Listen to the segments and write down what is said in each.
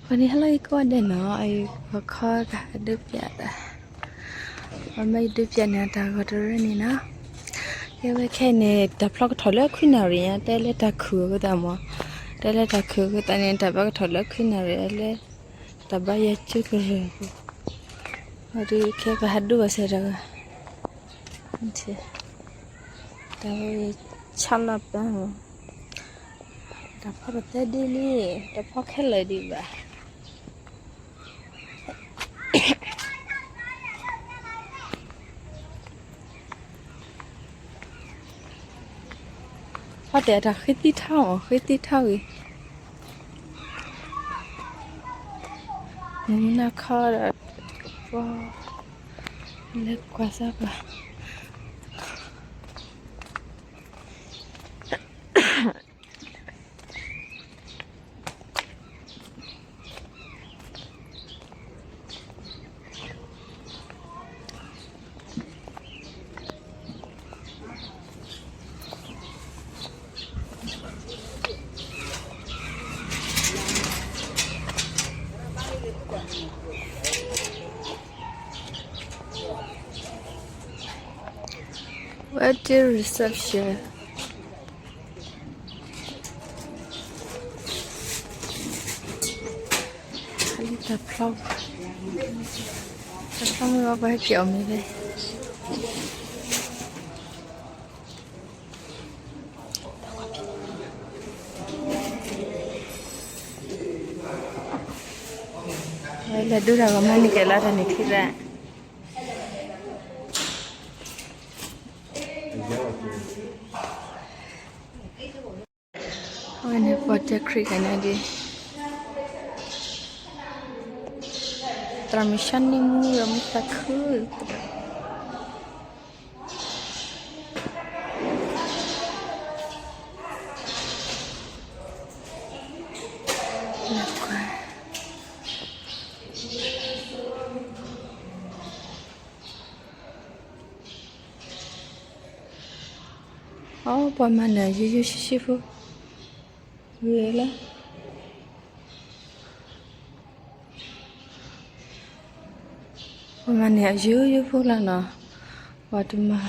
ပှၤန့ၣ်ဟဲလီၤအံၤကိးဂၤဒဲးနီၤ, အံၤပှၤခီကဟးဒုးပျးတၢ်, ပှၤမၢယဒုးပျးန့ၢ်အတၢ်ဂီၤတရၢန့ၣ်နီၤ. ကဲဝဲခဲအံၤန့ၣ် တၢ်ဖျီကထီၣ်လၢခွံနၣ်ရံၣ်ညါ, တဲလၢတၢ်ခုၣ်အဃိသတးမး, တဲလၢတၢ်ခုၣ်အဃိသတးန့ၣ် တၢ်ဘၣ်ကထီၣ်လၢခွံနၣ်ရံၣ်လၢ တၢ်ဘါယွၤကၠိကရၢၢ်ပူၤ, အဒုးခဲကဟးဒုးဘၣ်စဲးတဂၤ, တၢ်ဝဲဆၣ်လီၤပၢ်မး, တၢ်ဖီတသဲဒ်လံ, တၢ်ဖီခဲလၢာ်ဒံးဘၣ်. ဖီတဲာ်တၢ်ဃ့သံထီၣ်မး, ဃ့သံထီၣ်ဂ့ၤ, မုၢ်နၤခီဒီး, ပှၤ, လဲၤကွၢ်စၢ်ကွၢ်. Wedding reception. တၢ်ဖျီ, တၢ်ဖျီမ့ၢ်ဘၣ်ပှၤဟဲက့ၤအီၣ်မ့ၤဖဲ လဲၤဒိတၢ်ဂီၤမးန့ၣ်ကဲလၢတၢ်န့ၣ်ခံသၢ အဝဲန့ၣ်ပှၤတဲခရံာ်ကနၣ်ဒ်, သရၣ်မုၣ်ဆါန့ၢ်မူဒီးမူသးခု, အိ ပှၤမၤန့ၢ်အယိယိဆှံဆှံဖိ, ဂ့ၤလၢ ပှၤမၤန့ၢ်အယိယိဖိလီၤနီၤ, ပှၤတမၤ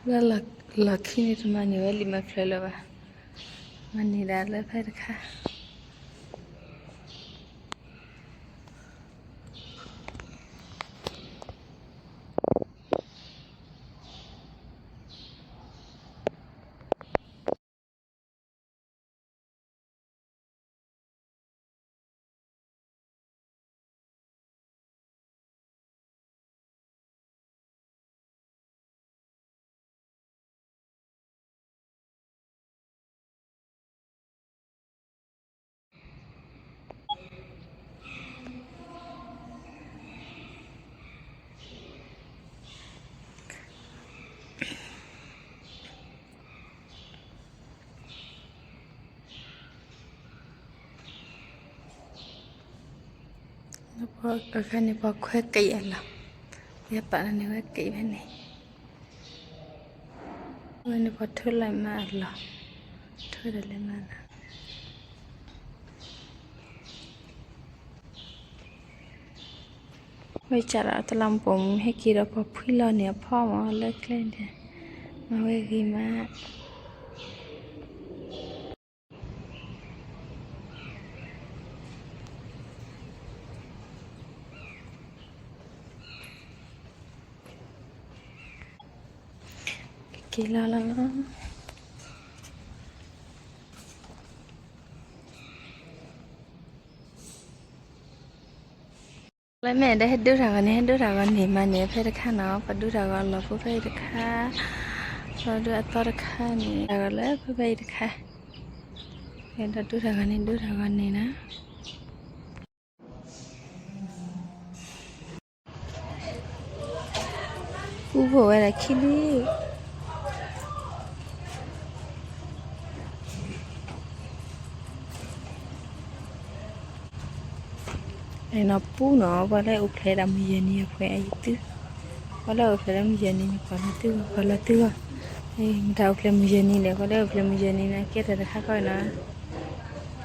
လၢလီၢ်ခံန့ၣ် တမၤန့ၢ်ဝဲလံာ်မဲာ်ဖျၢၣ်လၢၤဘၣ်, မၤန့ၢ်ဒၣ်လၢဖဲတခါ. အခါန့ၣ် ပှၤခွဲက့ၤအလီၢ်, ယပာ်လီၤန့ၢ်ဝဲက့ၤဖဲန့ၣ်, အဝဲန့ၣ်ပှၤထၢလီၤမးအလီၢ်, ထၢဒီးလဲၤမးလီၤ. ဝဲကဒီးတလးမူးပိာ်မုၣ် ဟဲက့ၤဒီးပှၤဖှံလီၤန့ၢ်အဖီမးလၢကျဲဒဲး, မၤဝဲဂ့ၤမး. က့ၤလီၤလီၤလီၤ. လၢမ့ၢ်ဒၣ်ဟဲဒိတၢ်ဂီၤန့ၣ် ဟဲဒိတၢ်ဂီၤန့ၣ် မၤန့ၢ်ဖဲတခါနီၤ, ပှၤဒိတၢ်ဂီၤလီၤဖိဖဲအံၤတခါ, ပှၤဒိအသီတခါန့ၣ် တၢ်ဂီၤလၢဖဲဖဲအံၤတခါ, ဒီးဒိတၢ်ဂီၤန့ၣ် ဒိတၢ်ဂီၤန့ၣ်နီၤ. ကူဖိဝဲဒၣ်ခံလံ. နီၢ်ပူၤနီၤ ပှၤလၢအိၣ်ဖျဲၣ်ဒၣ်မုၢ်ယဲၢ်နံၤအဖှဲအံၤသု, ပှၤလၢအိၣ်ဖျဲၣ်လၢမုၢ်ယဲၢ်နံၤန့ၣ် ကွၢ်လီၤသုဂီၢ်, ကွၢ်လီၤသုဂီၢ်,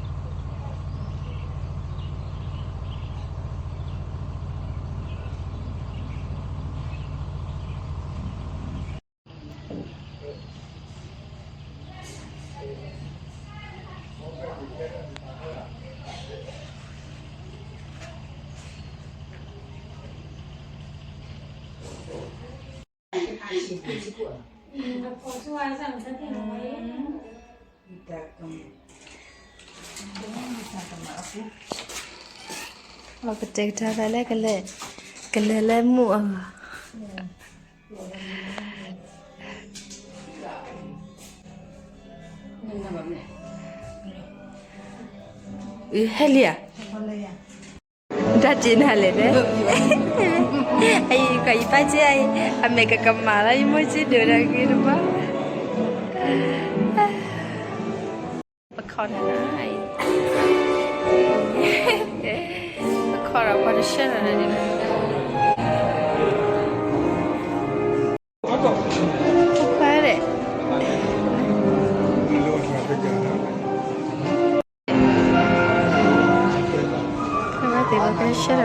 မတၤအိၣ်ဖျဲၣ်မုၢ်ယဲၢ်နံၤလဲၣ်, ပှၤလၢအိၣ်ဖျဲၣ်မုၢ်ယဲၢ်နံၤန့ၣ် ကဲထီၣ်တခါခီနီၤ. လီၤကတဲာ်ကတီၤသးလၢကလဲၤ, ကလဲၤလၢမုၢ်အဂီၢ်, အဟဲလံဧါ, တၢ်တ့နၤလဲၣ်, အံၤကီးယပၢ်ကဲအံၤ, အမဲာ်ကကမၣ်လီၤ ယမိၢ်က့ဒိၣ်ဒီးဂ့ၤတဘၣ်, ပခီၣ်နၤနၤအံၤ, ပခီၣ်ဒီးပှၤတဆှၢထီၣ်ဒီးန့ၣ်, ပခွါဒီး အဝဲသ့ၣ်ပှၤကဆှၢထီၣ်လၢ, ခံသု, ပှၤ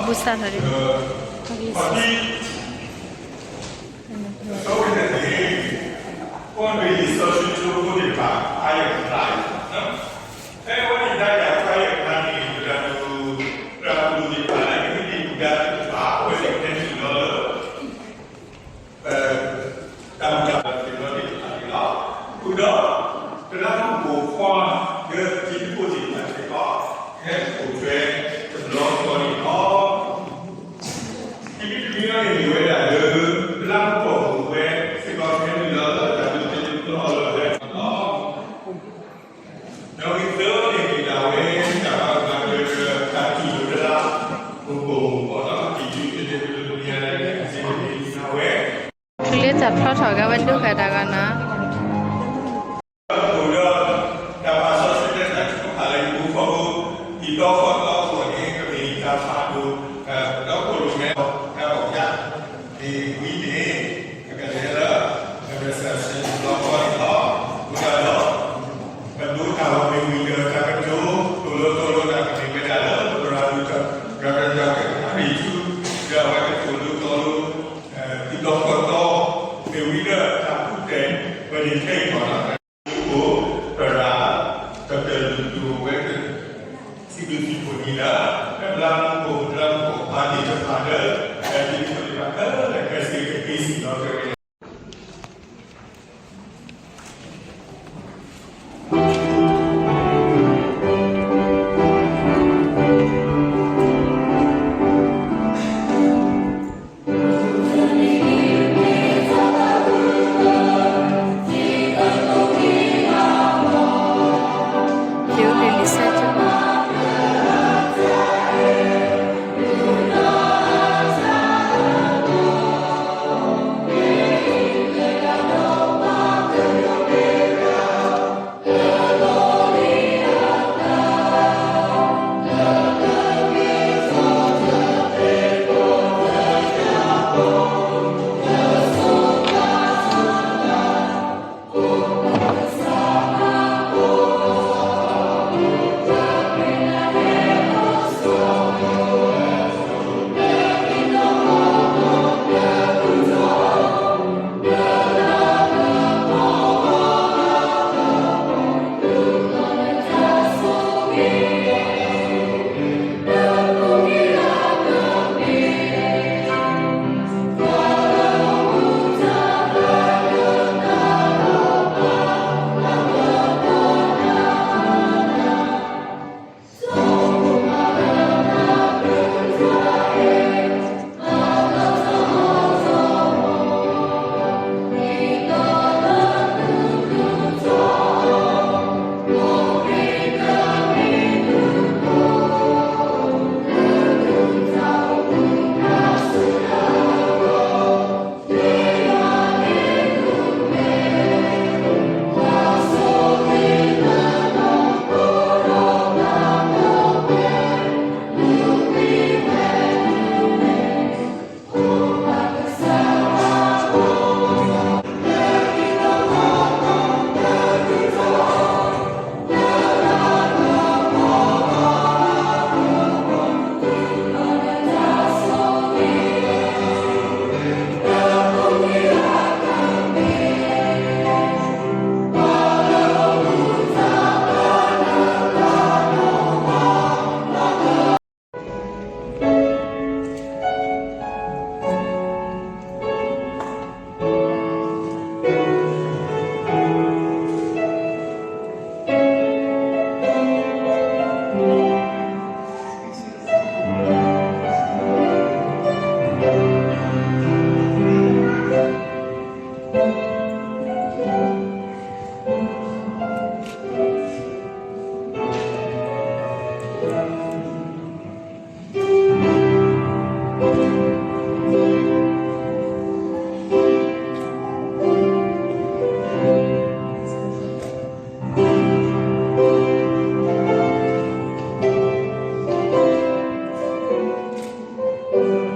ဘူၣ်စၢ်ထီၣ်ဒ်, ပှၤလၢလံာ်စီဆှံကၠိဖိသ့ၣ်တဖၣ် အါယၤကတၢၢ်, ဖဲအဝဲန့ၣ်တၢ်ယၤဖးယၤကတၢၢ်န့ၣ် ပတၢ်ဒိး, ပတၢ်ဒိးသ့ၣ်တဖၣ်လၢ ကမ့ၢ်ဒံးပူၤဒါသ့ၣ်တဖၣ် အဝဲသ့ၣ်ကတဲထီၣ်လီၤလၢ ပတၢ်မူတၢ်ဘၣ်သ့ၣ်တဖၣ်န့ၣ်လီၤ. အဃိဒီး ပနၢ်ဟူပိာ်ခွါ လၢထံဖိသ့ၣ်တဖၣ်စ့ၢ်ကီး ဟဲအိၣ်ဖျဲၣ်တဘျီဃီန့ၣ်လီၤ. ခံမံၤတမံၤအံၤန့ၣ် မ့ၢ်ဝဲဒၣ်လၢ ပနၢ်ဟူပိာ်မုၣ်ဝဲစ့ၢ်ကီး ကဲနုာ်လီၤလၢတၢ်ဒိးတ့ဒိးဖျီအလီၢ်လၢ်န့ၣ်လီၤ. ဒီးဝံၤသၢန့ၣ် မ့ၢ်ဒၣ်ဝဲ တၢ်ဘၣ်ကမၤကၢၤ တၢ်ထံၣ်လိာ်တၢ်လၢ ပပိာ်မုၣ်အီၤဒီး တၢ်ထံၣ်လိာ်တၢ်လၢပတမံၤအလၢ်န့ၣ် အစ့တမံၤဝဲ ကလၢတၢ်ဖျီထီၣ်က့ၤဝဲဒိၣ်ကတၢၢ်ဂီၢ်နီၤ. အိၣ်ဒီး တၢ်ပာ်စီဆှံလၢတၢ်ထုကဖၣ်လၢယဖိဃီဖိ တံၤသကိးသီအဃိန့ၣ် ကမ့ၢ်တၢ်ဖးဒိၣ် ဒီးခိၣ်လိာ်မဲ တၢ်ဘၣ်ယၤ ဒ်ဝံၤန့ၣ် ကလဲၤလၢ reception တဘျီဃီန့ၣ်လီၤ. အဃိသတးဒီး ပဒိးတၢ်ဂီၤမ့ၢ်ဝံၤဒီး တၢ်ကတိၤ သိၣ်လိသိၣ်လိတၢ်ကမ့ၢ်ဝဲဒၣ်လၢ ပရၤဒူ ဒီးကရၤဒူ ဒီးအဝဲကသိၣ်လိသိၣ်လိ တံၤသကိးသီ မ့ၢ်ဝံၤဒီးတၢ်ကူၣ်တဲာ် ပနံၣ်ထဲအံၤ ပှၤလၢ ပရၤ ကတၢၢ်လူၤပိာ်ဝဲ စံးဘျုးစံးဖှိၣ်န့ၣ်လၢ ပလၢမူခိၣ် ပလၢမူခိၣ်ပၢ်သ့ၣ်တဖၣ်လၢ တၢ်သ့ၣ်တဖၣ်လၢ ကစ့ၢ်ကီးစံးလီၤက့ၤဝဲ ယအိၣ်လၢလံာ်စဲးကၠိ တၢ်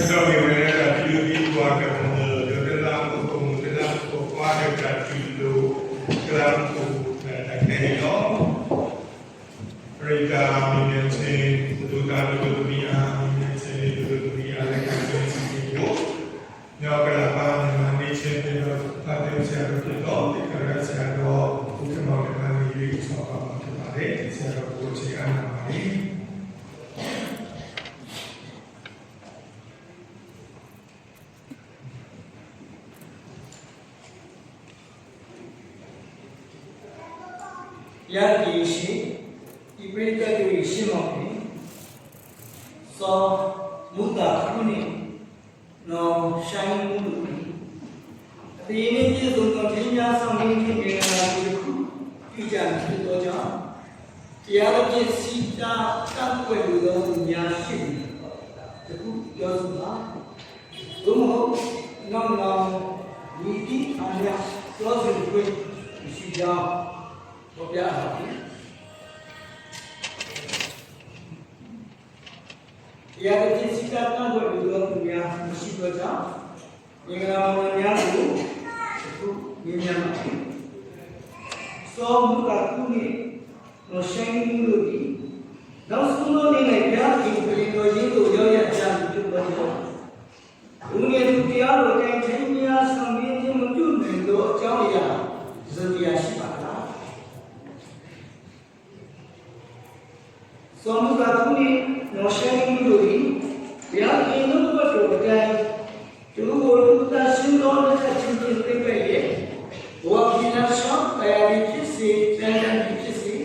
ကမ့ၢ်ဝဲဒၣ်တၢ်ဖံးလိာ်ဖံးပှၤကမၤလၢာ်ဒီးတလးဖိကိးမုၢ်တလးဖိခွါဒီးတၢ်တူၢ်လိာ် ကလါမူး တၢ်ခဲအံၤလီၤ. ရ့တၢ်မံၤမဲဆ့ ပဒိၣ်တၢ်ဒိၣ်ဒိၣ်ကမံးအါ မံၤမဲဆ့ ဒိၣ်ဒိၣ်ကမံးအါ လၢကစၢ်ယ့ၣ်ၡူးခရံာ်အပူၤ ဒီးကလၤပၢ်န့ၣ်မၤန့ၢ်ဆၢတဲာ်ဒီး ပၢ်တဲဆရာတော်ဖြစ်တော် သ့ၣ်ခရၢဆရာတော် ဦးခင်မောင် နဲ့ မၤန့ၢ် ရွေးချယ်ပါမှာ ဖြစ်ပါတယ်. ဆရာတော်ကို ကျေးဇူးတင်ပါတယ်. ယၤတက့ၢ်ယ့ၣ်ၡူး, ယပျ့ၤတၢ်က့ၤယ့ၣ်ၡူးမီၢ်န့ၣ်, စီၤမူသးခူန့ၣ်, နီၢ်ၡါမူဒူၣ်န့ၣ်, အသ့ၣ်န့ၣ်က့ၤသိးနီၢ်ထံညါစီၤမူထံမ့ၢ်နၤက့ၤတခူ အံၣ်တၢ်မ့ၢ်တသီကၠီ တရားသဖြင့် ဆီးတားတၢ်ကွဲးဒိၣ်ဒီးသူများရှေ့မှာ တခုပြောဆိုပါ။ သို့မဟုတ် နောက်နောင် မည်သည့်အားမျှ ပြောဆိုခွင့်မရှိကြောင်း ဖော်ပြထားသည်။ တရားသဖြင့် ဆီးတားတၢ်ကွဲးဒိၣ်ဒီးသူများမရှိသောကြောင့် မင်္ဂလာမှန်သမျှကို ယခုမေးမြန်းပါသည်။ စီၤမုသးခူးနှင့် နီၢ်ၡဲနူးတို့သည် နောက်ဆုံးသောနေ့၌ ဘုရားသခင် ပလ္လင်တော်ရင်းသို့ ရောက်ရကြမည် ဖြစ်သောကြောင့် လူငယ်သူတရားတော်အတိုင်း ထိမ်းမြားဆောင်ရွက်ခြင်း မပြုနိုင်သောအကြောင်းအရာ တစ်စုံတစ်ရာရှိပါသလား။ စီၤမုသးခူးနှင့် နီၢ်ၡဲနူးတို့သည် ဘုရားသခင်နှုတ်ကပတ်တော်အတိုင်း တစ်ဦးကိုတစ်ဦး သန့်ရှင်းသောလက်ထပ်ခြင်းဖြင့် သိမ်းပိုက်လျက် ဘဝအလျှောက် သာယာသည်ဖြစ်စေ၊ ဒဏ်ရာသည်ဖြစ်စေ၊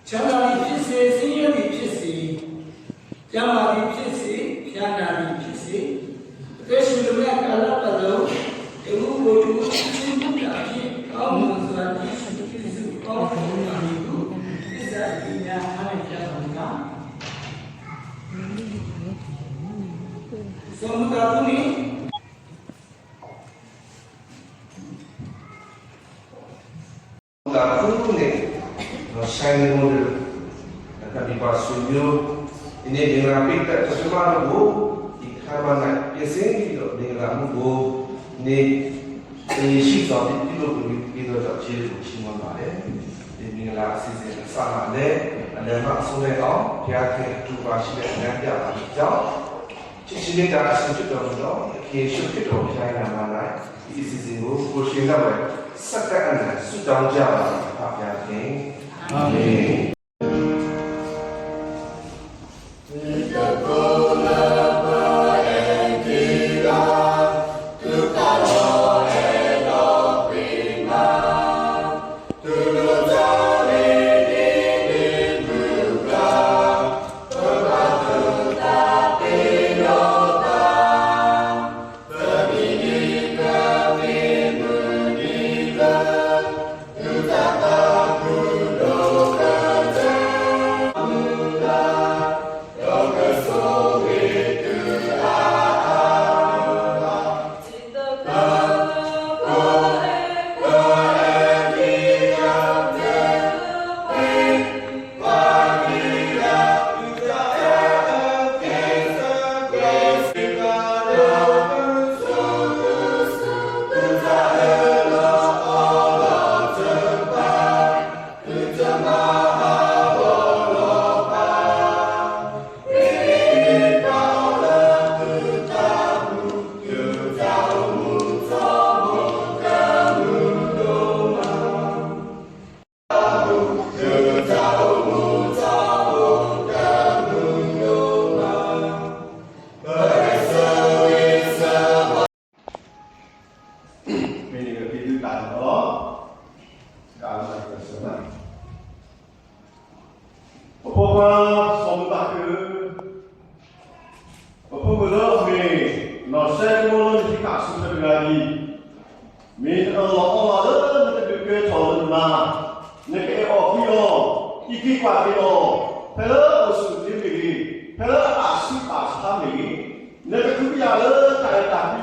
ချမ်းသာသည်ဖြစ်စေ၊ ဆင်းရဲသည်ဖြစ်စေ၊ ကျန်းမာသည်ဖြစ်စေ၊ ဖျားနာသည်ဖြစ်စေ၊ အသက်ရှင်သမျှကာလပတ်လုံး တစ်ဦးကိုတစ်ဦး ချစ်ခြင်းမေတ္တာဖြင့် ကောင်းမွန်စွာ တည်ရှိသူ ပေါင်းဖော်ပါမည်ဟု သစ္စာအသိများ အားလျော်ကြပါမည်လား။ စီၤမုသးခူးနှင့် စီၤမုသးခူးနှင့် နီၢ်ၡဲနူးတို့ အခါဒီးပှၤဆွေမျိုး ဒီနေ့မင်္ဂလာပိတ်သတ် ပထမတို့ကို ဒီအခါမှာ ပျက်စီးပြီးတော့ မင်္ဂလာမှုကို နေ့ သရေရှိစွာ ပြုလုပ်ပေးသောကြောင့် ကျေးဇူးကို ချီးမွမ်းပါတယ်။ ဒီမင်္ဂလာအစီအစဉ် အစမှလည်း အလယ်မှအဆုံးလည်းအောင် ဘုရားသခင်အထူးအပါရှိတဲ့ လမ်းပြပါဖြစ်ကြောင်း ချစ်ခြင်းမေတ္တာအရှင်ဖြစ်တော်မူသော သခင်ယေရှုခရစ်တော်ဘုရား၏နာမ၌ ဒီအစီအစဉ်ကို ကိုယ်ရှင်လက်ဝဲ ဆက်လက်အနံၣ် ဆုတောင်းကြပါသည် ဖခင်။ အာမင်။ပဖိခွါ စီၤမုသးခူး ပဖိမုၣ်လၢအမ့ၢ် နီၢ်ၡဲနူး လၢနဟံးဃာ်ဆူဖဲတဂၤအံၤ, မ့ၢ်နအၢၣ်လီၤအီလီၤလၢနကဒုးကဲထီၣ်လၢနမါ, နကအဲၣ်အီၤကွံအီၤ, ဟံးက့ၤကွၢ်က့ၤအီၤ, ဖဲလၢအအိၣ်ဆူၣ်အိၣ်ချ့မ့ၢ်ဂ့ၤ, ဖဲလၢအဘၣ်ဆူးဘၣ်ဆါမ့ၢ်ဂ့ၤ, နကထုးကွံာ်အီၤလၢတၢ်အဲၣ်တၢ်ကွံ လၢတၢ်သံမၤ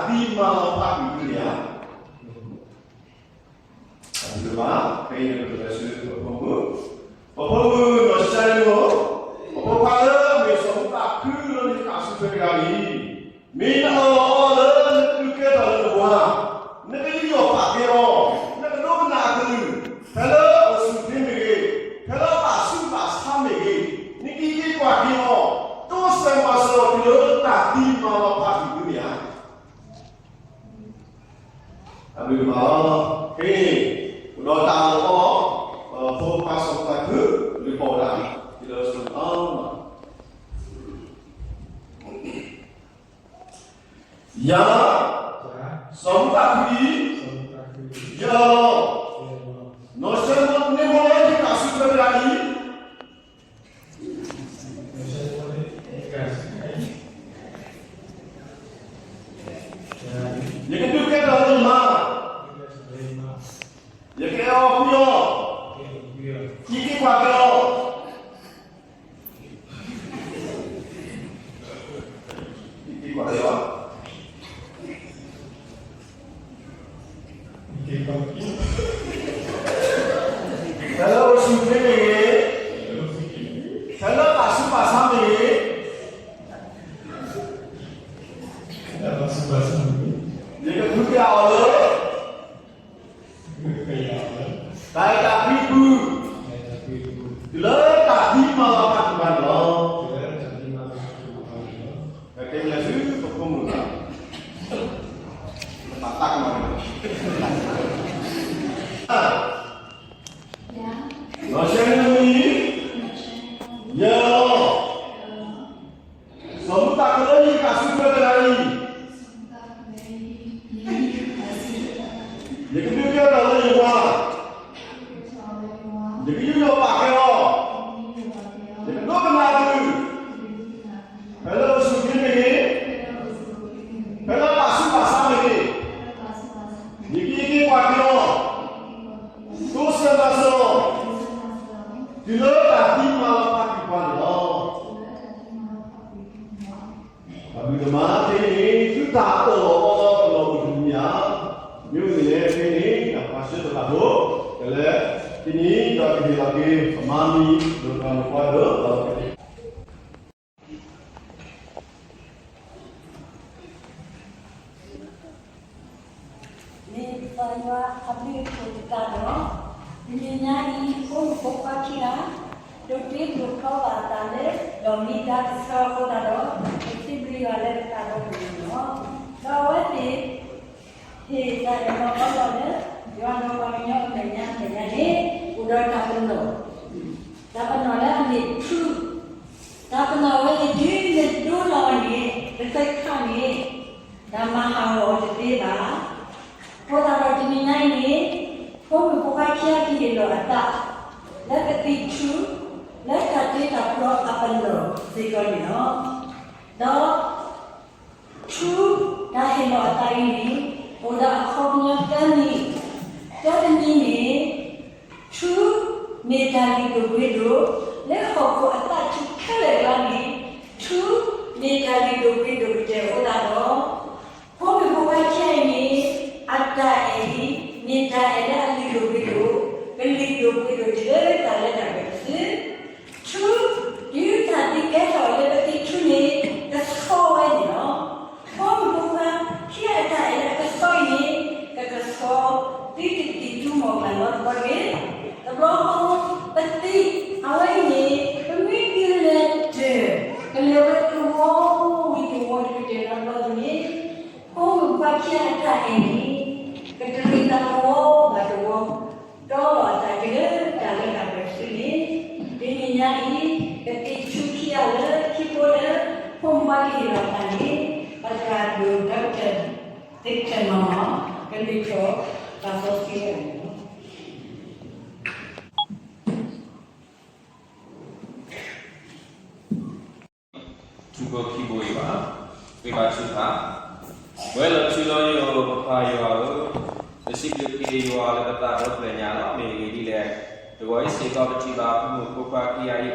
လီၤဖးကွံာ်ဒ်န့ၣ်ဧါ. အဘျုးမး, ဖဲအံၤန့ၣ် ပကလဲၤဆူပဖိမုၣ်, ပဖိမုၣ်နီၢ်ၡဲနူး, ပဖိခွါလၢအမ့ၢ်စီၤမုသးခူး လၢနဟံးဃာ်ဆူဖဲတဂၤအံၤ, မ့ၢ်နအၢၣ်လီၤအီလီၤလၢနကဒုးကဲထီၣ်လၢနပှၤ, နကယူးယီၣ်ပာ်က့ၤအီၤ, နကဒိကနၣ်အကလုၢ်, ဖဲလၢအအိၣ်ဆူၣ်အိၣ်ချ့မ့ၢ်ဂ့ၤ, ဖဲလၢအဘၣ်ဆူးဘၣ်ဆါမ့ၢ်ဂ့ၤ, နကဟံးက့ၤကွၢ်က့ၤအီၤ, တိစၢၤမၤစၢၤအီၤတုၤလၢတၢ်သံမၤလီၤဖးကွံာ်ဒ်န့ၣ်ဧါ. အဘျုးမးလီၤ. ခဲအံၤ ပဒီးတၢ်အၢၣ်လီၤအီလီၤ, ပဖိခွါစီၤမုသးခူး ဒုးဖီၣ်ဝဲဒၣ် ဒ်လၢစီၤမုသးခူး, ယၤ စီၤမုသးခူးအံၤ, ယအၢၣ်လီၤ, နီၢ်ၡဲနူး နမ့ၢ်လၢဟံးဃာ်ဆူဖဲတဂၤအံၤ ယကဒုးကဲထီၣ်လၢနမါ, ယကအဲၣ်အီၤကွံအီၤ, ဟံးက့ၤ ယဲၢ်လီၤ. စီၤမူသးကလၢယကစူၣ်ကတၢၢ်တဂၤအံၤ, ယကဒုးကဲထီၣ်လၢယဝၤ, ယကယူးယီၣ်ပာ်ကဲအီၤ, ယကဒိကနၣ်အကလုၢ်, ဖဲလၢအိၣ်ဆူၣ်အိၣ်ချ့မ့ၢ်ဂ့ၤ, ဖဲလၢဘၣ်ဆူးဘၣ်ဆါမ့ၢ်ဂ့ၤ, ယကဟ့ၣ်က့ၤကွၢ်က့ၤအီၤ, တိစၢၤမၤစၢၤအီၤ, တုၤလၢတၢ်သံမၤလီၤပာ်ကွံာ်ပှၤန့ၣ်လီၤ. တၢ်ဘျုးဒိၣ်မးဖဲအံၤန့ၣ် သုတၢ်အၢၣ်လီၤအီလီၤကလီၤအိၣ်တမံၤဧါ, မ့ၢ်ဝံၤန့ၣ် ဖဲအံၤန့ၣ် တၢ်ပာ်ဆၢတၢ်သးဖိ, ကလဲၤ, ဖဲန့ၣ်ဒီးကဟ့ၣ်လီၤက့ၤ ပမၤမံၤ ဒီးပှၤမုၣ်ပှၤဒၢး ဒီး မ့ၢ်ပယွၤအဘျုးအဖှိၣ်တကးဒီး, တနံၤညါအံၤ ဖိမုၣ်ဖိခွါခံဂၤ, ဒိးတ့ဒိးဖျီဘၣ်အသးလၢ ဒီးမံၤတၢ်ကဆှီအဃိသတးဒီး, ပစံးဘျုးယွၤလၢပသးဒီဖျၢၣ်န့ၣ်လီၤ. ဒီးအဝဲသ့ၣ် ဟ့ၣ်တၢ်အၢၣ်လီၤအီလီၤလၢ ယွၤဒီးပှၤကညီအမဲာ်ညါအမဲာ်ညါန့ၣ် အိၣ်ဒီးတၢ်ပနီၣ်, တၢ်ပနီၣ်လၢအမ့ၢ်ထူ, တၢ်ပနီၣ်ဝဲန့ၣ် တုၤမ့ၢ်ဒိလီၤအီၤန့ၣ် တသ့ခါန့ၣ် တၢ်မၤဟးဂီၤအီၤတသ့ဘၣ်. အဃိသတးဒီးတနံၤညါအံၤန့ၣ် ဖိမုၣ်ဖိခွါခံဂၤကဟ့ၣ်လီၤအသး လၢကသံၣ်ထူ လၢတၢ်တ့တၢ်ဖျီအပနီၣ်စ့ၢ်ကီးန့ၣ်လီၤ. ဒီး ထူ တၢ်ဟ့ၣ်လီၤအသးအံၤန့ၣ် အိၣ်ဒီးအခီပညီသၢမံၤ, တၢတမံၤန့ၣ် ထူ မ့ၢ်တၢ်လုၢ်ဒိၣ်ပှ့ၤဒိၣ်, လၢဟီၣ်ခိၣ်အသးဆူၣ်ခဲလၢာ်အကျါန့ၣ် ထူ မ့ၢ်တၢ်လုၢ်ဒိၣ်ပှ့ၤဒိၣ်ကတၢၢ်အဃိသတးဒီး ဖိမုၣ်ဖိခွါခံဂၤအံၤန့ၣ် အတၢ်အဲၣ်အံၤ မ့ၢ်တၢ်အဲၣ်လၢအလုၢ်ဒိၣ်ပှ့ၤဒိၣ်, ကလုၢ်ဒိၣ်ပှ့ၤဒိၣ်တုၤလၢတၢ်လၢတၢ်ပှဲၤတစု ထူ, တုၤတၢ်သံကဲထီၣ်လၢပသံၣ်ထူန့ၣ် ကဆှီဝဲန့ၣ်လီၤ. ဖိမုၣ်ဖိခွါခံဂၤအတၢ်အဲၣ်လၢအကဆှီအံၤန့ၣ် ကကဆှီ သုတကသံၣ်ထူမီၢ်ကျၢ်နီတဘျီတဂ့ၤ. တဘျီဃီ ပသံၣ်အဝဲအံၤန့ၣ် ပမ့ၢ်ဒုးလဲၤတၢၢ် ကလဲၤဝဲတဝီဝံၤတဝီတကတၢၢ်နီတဘျီတဂ့ၤ. ဖိမုၣ်ဖိခွါခံဂၤအတၢ်အဲၣ်န့ၣ် ကတရံးသးတဝီဘၣ်တဝီ တီလီၤအသးတုၤလၢတၢ်လၢတၢ်ပှဲၤတစုန့ၣ် တနံၤညါအံၤ ကသံၣ်ထူခံဂၤလၢခံဖိလၢ ဖိမုၣ်ဖိခွါကဟ့ၣ်လီၤအသးန့ၣ် ပသရၣ်ဒိၣ် ဒီကတၢၢ် သ့ကတၢၢ်မၤမၤ ကလုၢ်ထီၣ်တၢ်စီဆှံဝဲန့ၣ်လီၤ. ထူဖိခံဘိအံၤဘၣ်, ပှ့ၤဘၣ်ထူခါ, ဝဲလီၤထူလီၤယိာ်ပပၢ်ယွၤဧၢ, ပစံးဘျုးက့ၤယွၤလၢပသးဒီဖျၢၣ်ညါလီၤ. မ့ၢ်ဂ့ၢ်ဒ်လဲၣ်, တဂီၤအံၤစ့ၢ်ကီးပထံၣ်ဘၣ်ဖိမုၣ်ဖိခွါခံဂၤအံၤ အိၣ်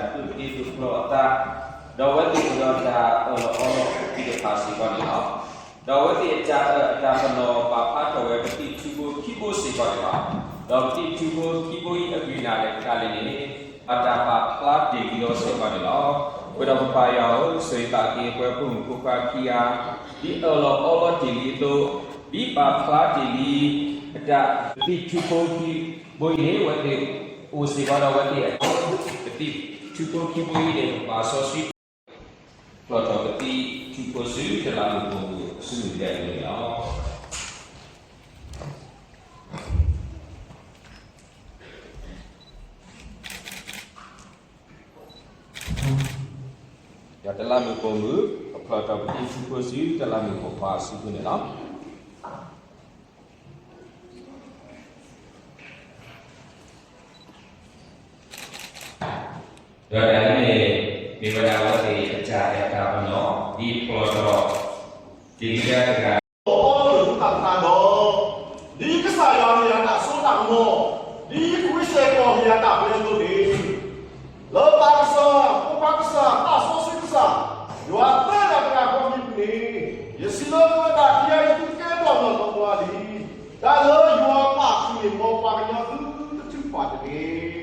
ဒီးတၢ်ဒိးတ့ဒိးဖျီအသး, ဒီးအဝဲသ့ၣ်အိၣ်ဒီးတၢ်အၢၣ်လီၤအီလီၤသ့ၣ်တဖၣ်စ့ၢ်ကီးန့ၣ်လီၤ. ဒီးအဝဲသ့ၣ်အတၢ်အၢၣ်အတၢ်ပနီၣ် ပာ်ဖျါထီၣ်ဝဲပသံၣ်ထူဖိခံဘိစ့ၢ်ကီးန့ၣ်လီၤ. ဒီးပသံၣ်ထူဖိခံဘိအံၤအဂံၢ်အဘါတခါလဲၣ်န့ၣ် အတၢ်ပာ်ဖျါတ့ၢ်လံဒီးစ့ၢ်ကီးန့ၣ်လီၤ. အဃိဒီးပပၢ်ယွၤဧၢ, ဆိၣ်ဂ့ၤဘၣ်က့ၤပှၤဖိမုၣ်ဖိခွါခံဂၤ, ဒ်အၢၣ်လီၤအီလီၤတ့ၢ်လံအသိး, ဒ်ပာ်ဖျါတ့ၢ်လံ အတၢ်ပသံၣ်ထူဖိခံဘိအံၤန့ၣ် အဝဲသ့ၣ်အိၣ်စ့ၢ်ကီးဒီးအဝဲသ့ၣ်အ ပသံၣ်ထူဖိခံဘိအံၤန့ၣ် ပပာ်စီဆှံ ဖျီၣ်ထီၣ်ပသံၣ်ထူဖိဆူတလးမုၢ်ပိာ်မုၣ်အစုမုၢ်ဒဲးန့ၣ်လီၤ. ဒီးတလးမုၢ်ပိာ်မုၣ် ကဖျီၣ်ထီၣ်ပသံၣ်ထူဖိဆူတလးမုၢ်ပိာ်ခွါအစုပူၤန့ၣ်လီၤ. ဒီးတၢ်အံၤန့ၣ် မ့ၢ်ဝဲဒၣ်အဝဲသ့ၣ်အတၢ်အဲၣ်တၢ်ပနီၣ် ဒ်ဖျီၣ်ထီၣ် ဒ်လံဒၣ်တဂၤ အီလီၤတၢ်သးဒီး ဒ်ကစၢ်ယွၤဟ့ၣ်ယၤတၢ်စိတၢ်ကမီၤ, ဒ်ခရံာ်စ့ၢ်ကီးဟ့ၣ်ယၤတၢ်ပျဲအသိးန့ၣ်, လၢပၢ်ကစၢ်, ဖိခွါကစၢ်, သးစီဆှံကစၢ်, ယွၤသၢဂၤတဂၤအဖီခိၣ်န့ၣ်, ယစံးလၢသုဝဲဒၣ် ခံဂၤအံၤသုကဲထီၣ်နီၢ်နီၢ်ပှၤလံ, တၢ်လၢယွၤပာ်ဖှိၣ်န့ၣ် မ်ပှၤကညီသုတထုးဖးတဂ့ၤ.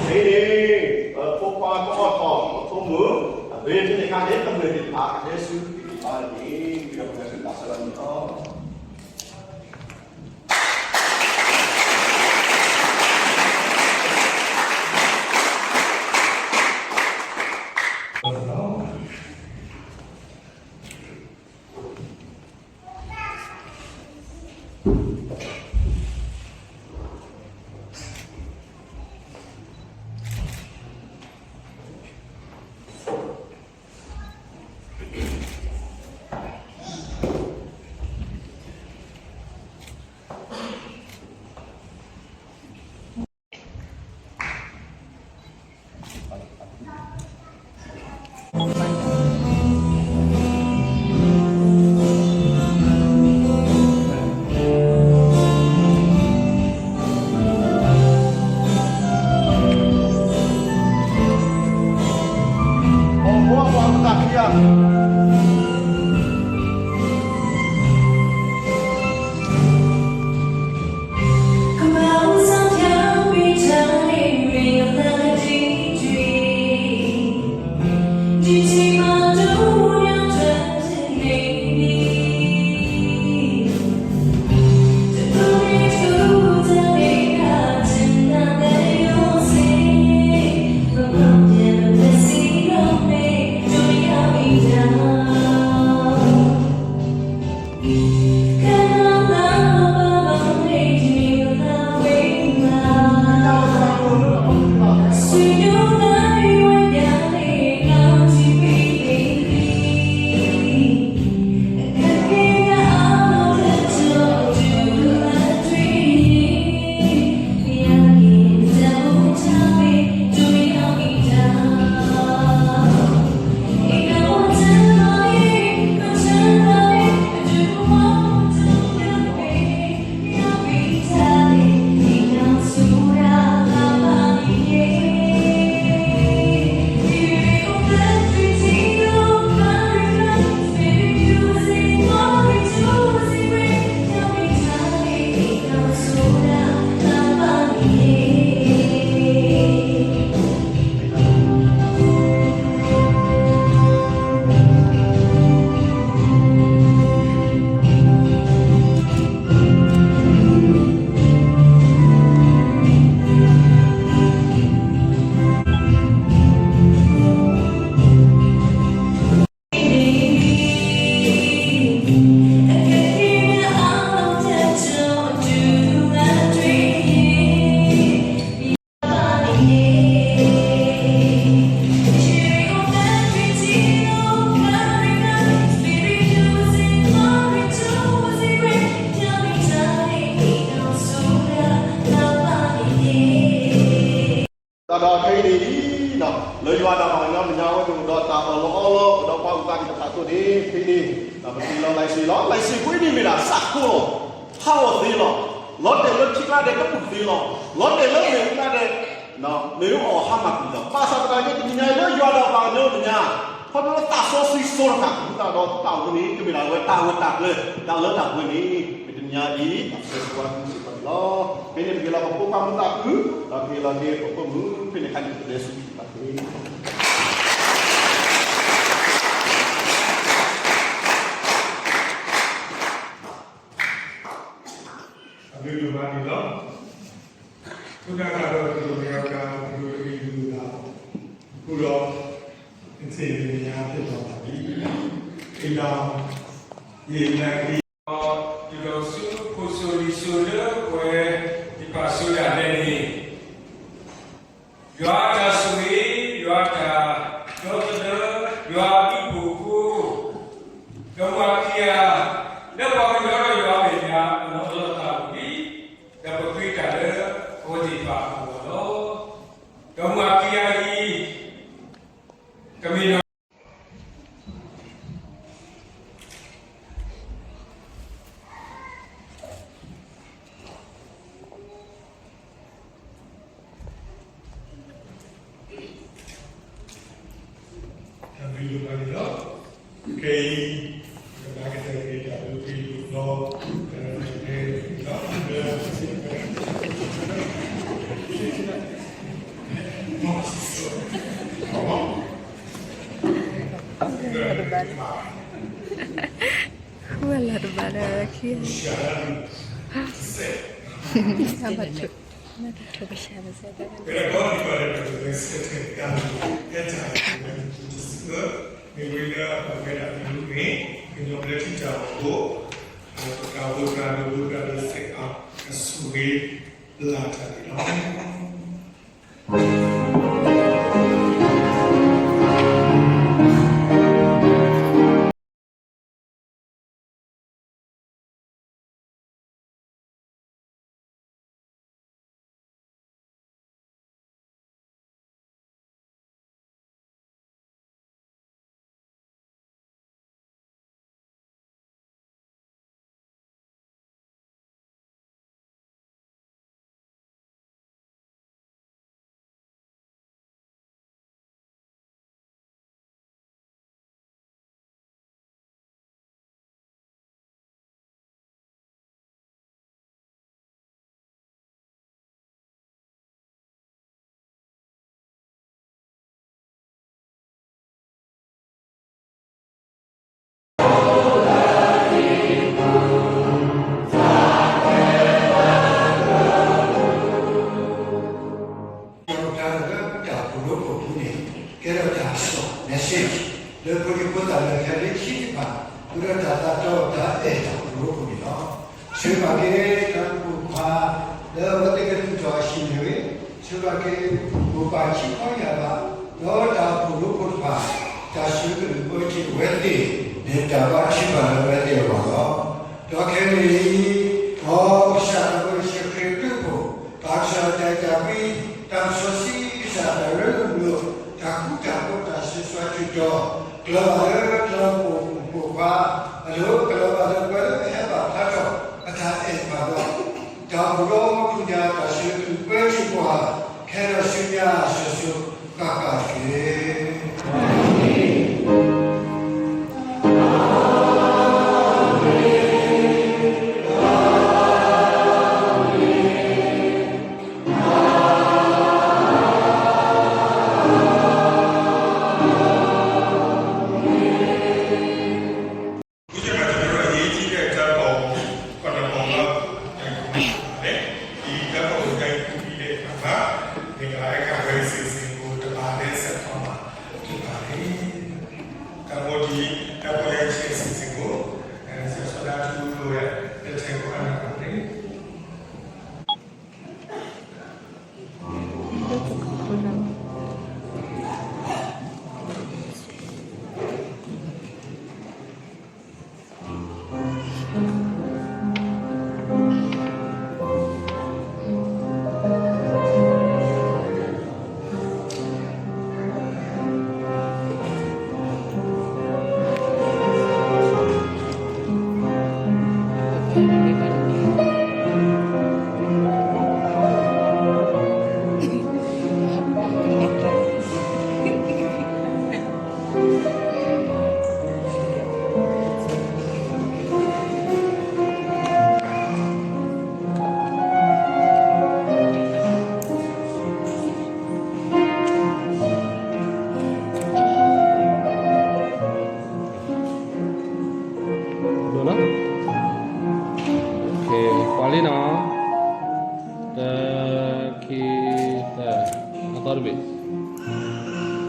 ဖဲန့ၣ် ပဖိခွါကအိးထီၣ်အဖိမုၣ် အဘ့ၣ်ဖဲန့ၣ်အခါန့ၣ် ကမျၢၢ်သ့ၣ်တဖၣ်ကဟဲဆူသ့ၣ်တဖၣ်န့ၣ် ဝံၤဒီးပကဆူးတၢ်ဆၢလီၤန့ၣ်လီၤ. တ လၢယွၤဒီးပှၤကညီမဲာ်ညါဝဲန့ၣ်အိၣ်ဒီးတၢ်အၢၣ်လီၤအီလီၤ အိၣ်ဒီးပှၤအုၣ်သးသ့ၣ်တဖၣ်အသိးန့ၣ် ဖဲန့ၣ် ပတ့လီၤ license လီၤ. License ကွံာ်န့ၣ်မ့ၢ်ဒၣ်စးခိလီၤ. ဟးဂီၤသ့လီၤ. လီၤတဲာ်လၢထံကျါဒဲးကပူၤသ့လီၤ. လီၤတဲာ်လၢမ့ၣ်အူကျါဒဲး မ့ၢ်အီၣ်ဟါမၢ်ကွံာ်လီၤ. ဘၣ်ဆၣ်သနာ်က့ တနံၤညါအံၤလၢယွၤဒီးပှၤကညီမဲာ်ညါ ခီဖျိလၢသးစီဆှံစိတဖၣ် မူသးဒီးသးအိၣ်န့ၣ် ကမ့ၢ်ဒၣ်ဝဲတၢ်ဂၢၢ်တၢ်ကျၢၤ တၢ်လၢတၢ်ပှဲၤန့ၣ် မ့ၢ်တနံၤညါအံၤ တၢ်ဆၢဂ့ၤဆၢဝါသုစ့ၢ်ကီးန့ၣ်လီၤ. ဖဲန့ၣ်ပကဟ့ၣ်လီၤပဖိခွါမူသးခု ဒီးကဟ့ၣ်လီၤက့ၤပဖိမုၣ် ဖဲန့ၣ်ခါန့ၣ်ပကလဲၤဆူဟံၣ်ဘၣ်တ့ၢ် အဘျုးဒိၣ်မးန့ၣ်လီၤ. သုတၢ်ကါဒီး သုတၢ်ကါဒီး သုတၢ်ကါဒီး အဃိဒီး အသ့ၣ်မ့ၢ်ညါသ့ၣ်တဖၣ်ဘၣ်လံ အံၤလီၤ ယံာ်လၢအံၤ ယဒိးဆူဖိစိၤလံၤစိၤလၢပှဲၤ ယပာ်ဆိဒၣ်လဲာ်န့ၣ် ယွၤအတၢ်ဆိၣ်ဂ့ၤ, ယွၤအတၢ်ဒီသဒၢ, ယွၤအဘျုးအဖှိၣ်အဃိ, ဒီးမုၢ်အခံဂၤ လၢပှၤကညီဒီးယွၤအမဲာ်ညါ အလီၤသးအိၣ်လံ, ဒီးပဃ့တၢ်လၢအဝဲသ့ၣ်တဖၣ်အဂီၢ်လီၤ. ဒီးမုၢ်အခံဂၤအံၤ ကမ့ၢ်ဒီး တၢ်ဘျုးဒိၣ်မးန့ၣ်လီၤ. ခဲအံၤ ကဘၣ်ကတဲာ်ကတီၤတၢ်ဘျုးက့ၤဒီး ဝဲလီၤတဘၣ်လၢခံ အဘၣ် But I've gone to other places, and, and I went to the school. မ့ၢ်ဝဲလၢအဝဲဒၣ်မ့ၢ် ကညီဘျၢထံတၢ်အိၣ်ဖှိၣ် တၢ်အိၣ်ဖှိၣ်တၢ်ဒီး အဆိၣ်ဂ့ၤလၢတၢ်န့ၣ်လီၤ. တၢ်လၢတၢ်အိၣ်ဖှိၣ်ရိဖှိၣ်ပူၤန့ၣ် ကဲထီၣ်တၢ်ကစီၣ် message လၢဖိဒံဖိသၣ်လၢခံလၢခံတဖၣ် ဃုာ်ဒီးတၢ်သးတီတၢ်အဲၣ်တၢ်အိၣ်ဖှိၣ်ရိဖှိၣ်န့ၣ်လီၤ. ဆှၢဘၣ်က့ၤတၢ်အိၣ်ဖှိၣ်ခွါ လၢအဝဲသ့ၣ်ကသူၣ်ထီၣ်အဟံၣ်န့ၣ်ဂ့ၤ, ဆှၢဘၣ်က့ၤ မိၢ်ပၢ်ခံခီယၢ်ဘး ဒီးတၢ်အိၣ်ဖှိၣ်ရိဖှိၣ်တဖၣ် တၢ်ဆှၢကလုၢ်ဘၢက့ၤအဝဲသ့ၣ်န့ၣ် တၢ်ဘါထုကဖၣ်လၢအဝဲသ့ၣ်အဂီၢ်လီၤ. ဒီးခဲအံၤန့ၣ် မ်ကစၢ်ဒၣ်ဝဲယ့ၣ်ၡူးခရံာ်အဘျုးအဖှိၣ်, ဘၣ်ကစၢ်တၢ်အဲၣ်တၢ်ကွံ, တၢ်ကစီၣ်ဆံးကစၢ်တၢ်ရ့လိာ်မုာ်လိာ်, တၢ်ဃူတၢ်ဖိးတၢ်စံးဆၢဆၢကတီၢ်, ကျၢၤဘၣ်လၢတၢ်အိၣ်ဖှိၣ်ဖိခွါ, အဒိ ကလီၤဘၣ်လၢပှၤလၢအဟဲဘၣ်ဖျါထီၣ် အတၢ်အဲၣ်တဖၣ်ဒီး တၢ်အိၣ်ဖှိၣ်ဒီးမူခိၣ်ညါ တၢ်ဆှၢကလုၢ်ဘၢက့ၤပှၤ, ခဲဒီးဆူညါအစိၤစိၤဃၣ်ဃၣ်တက့ၢ်. မ့ၢ်တၢ်ကတိၤအရ့ဒိၣ်တခါလၢ တၢ်ကီၢ်ခိၣ်တၢ်ကီၢ်လၢ တၢ်ကမၤလၢ တၢ်ကမၤလၢ တၢ်ကီၢ်ခိၣ်တၢ်ကီၢ်လၢ မ့ၢ်တၢ်အဲၣ်ကဝဲစ့ၢ်ကီးတဘၣ်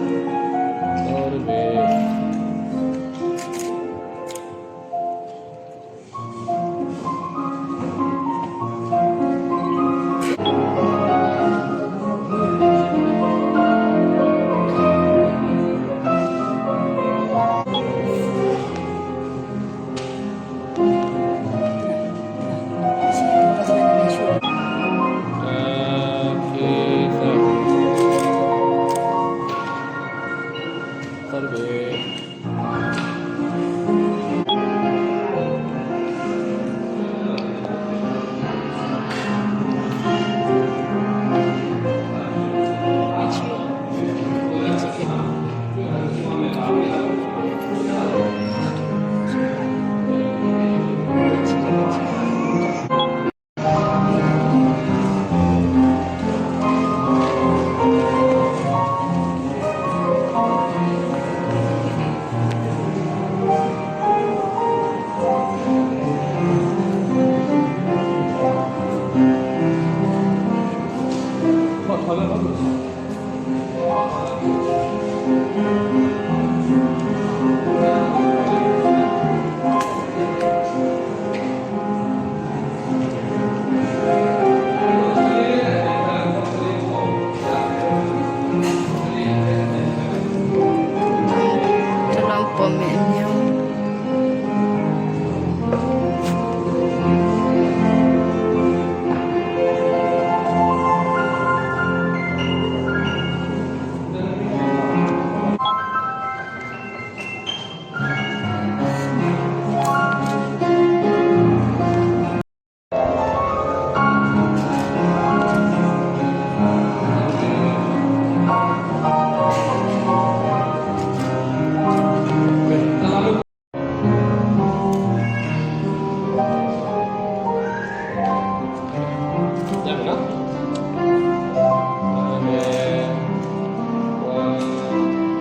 ဒီတဘ့ၣ် တလီၤပိာ်မဲာ်ညါ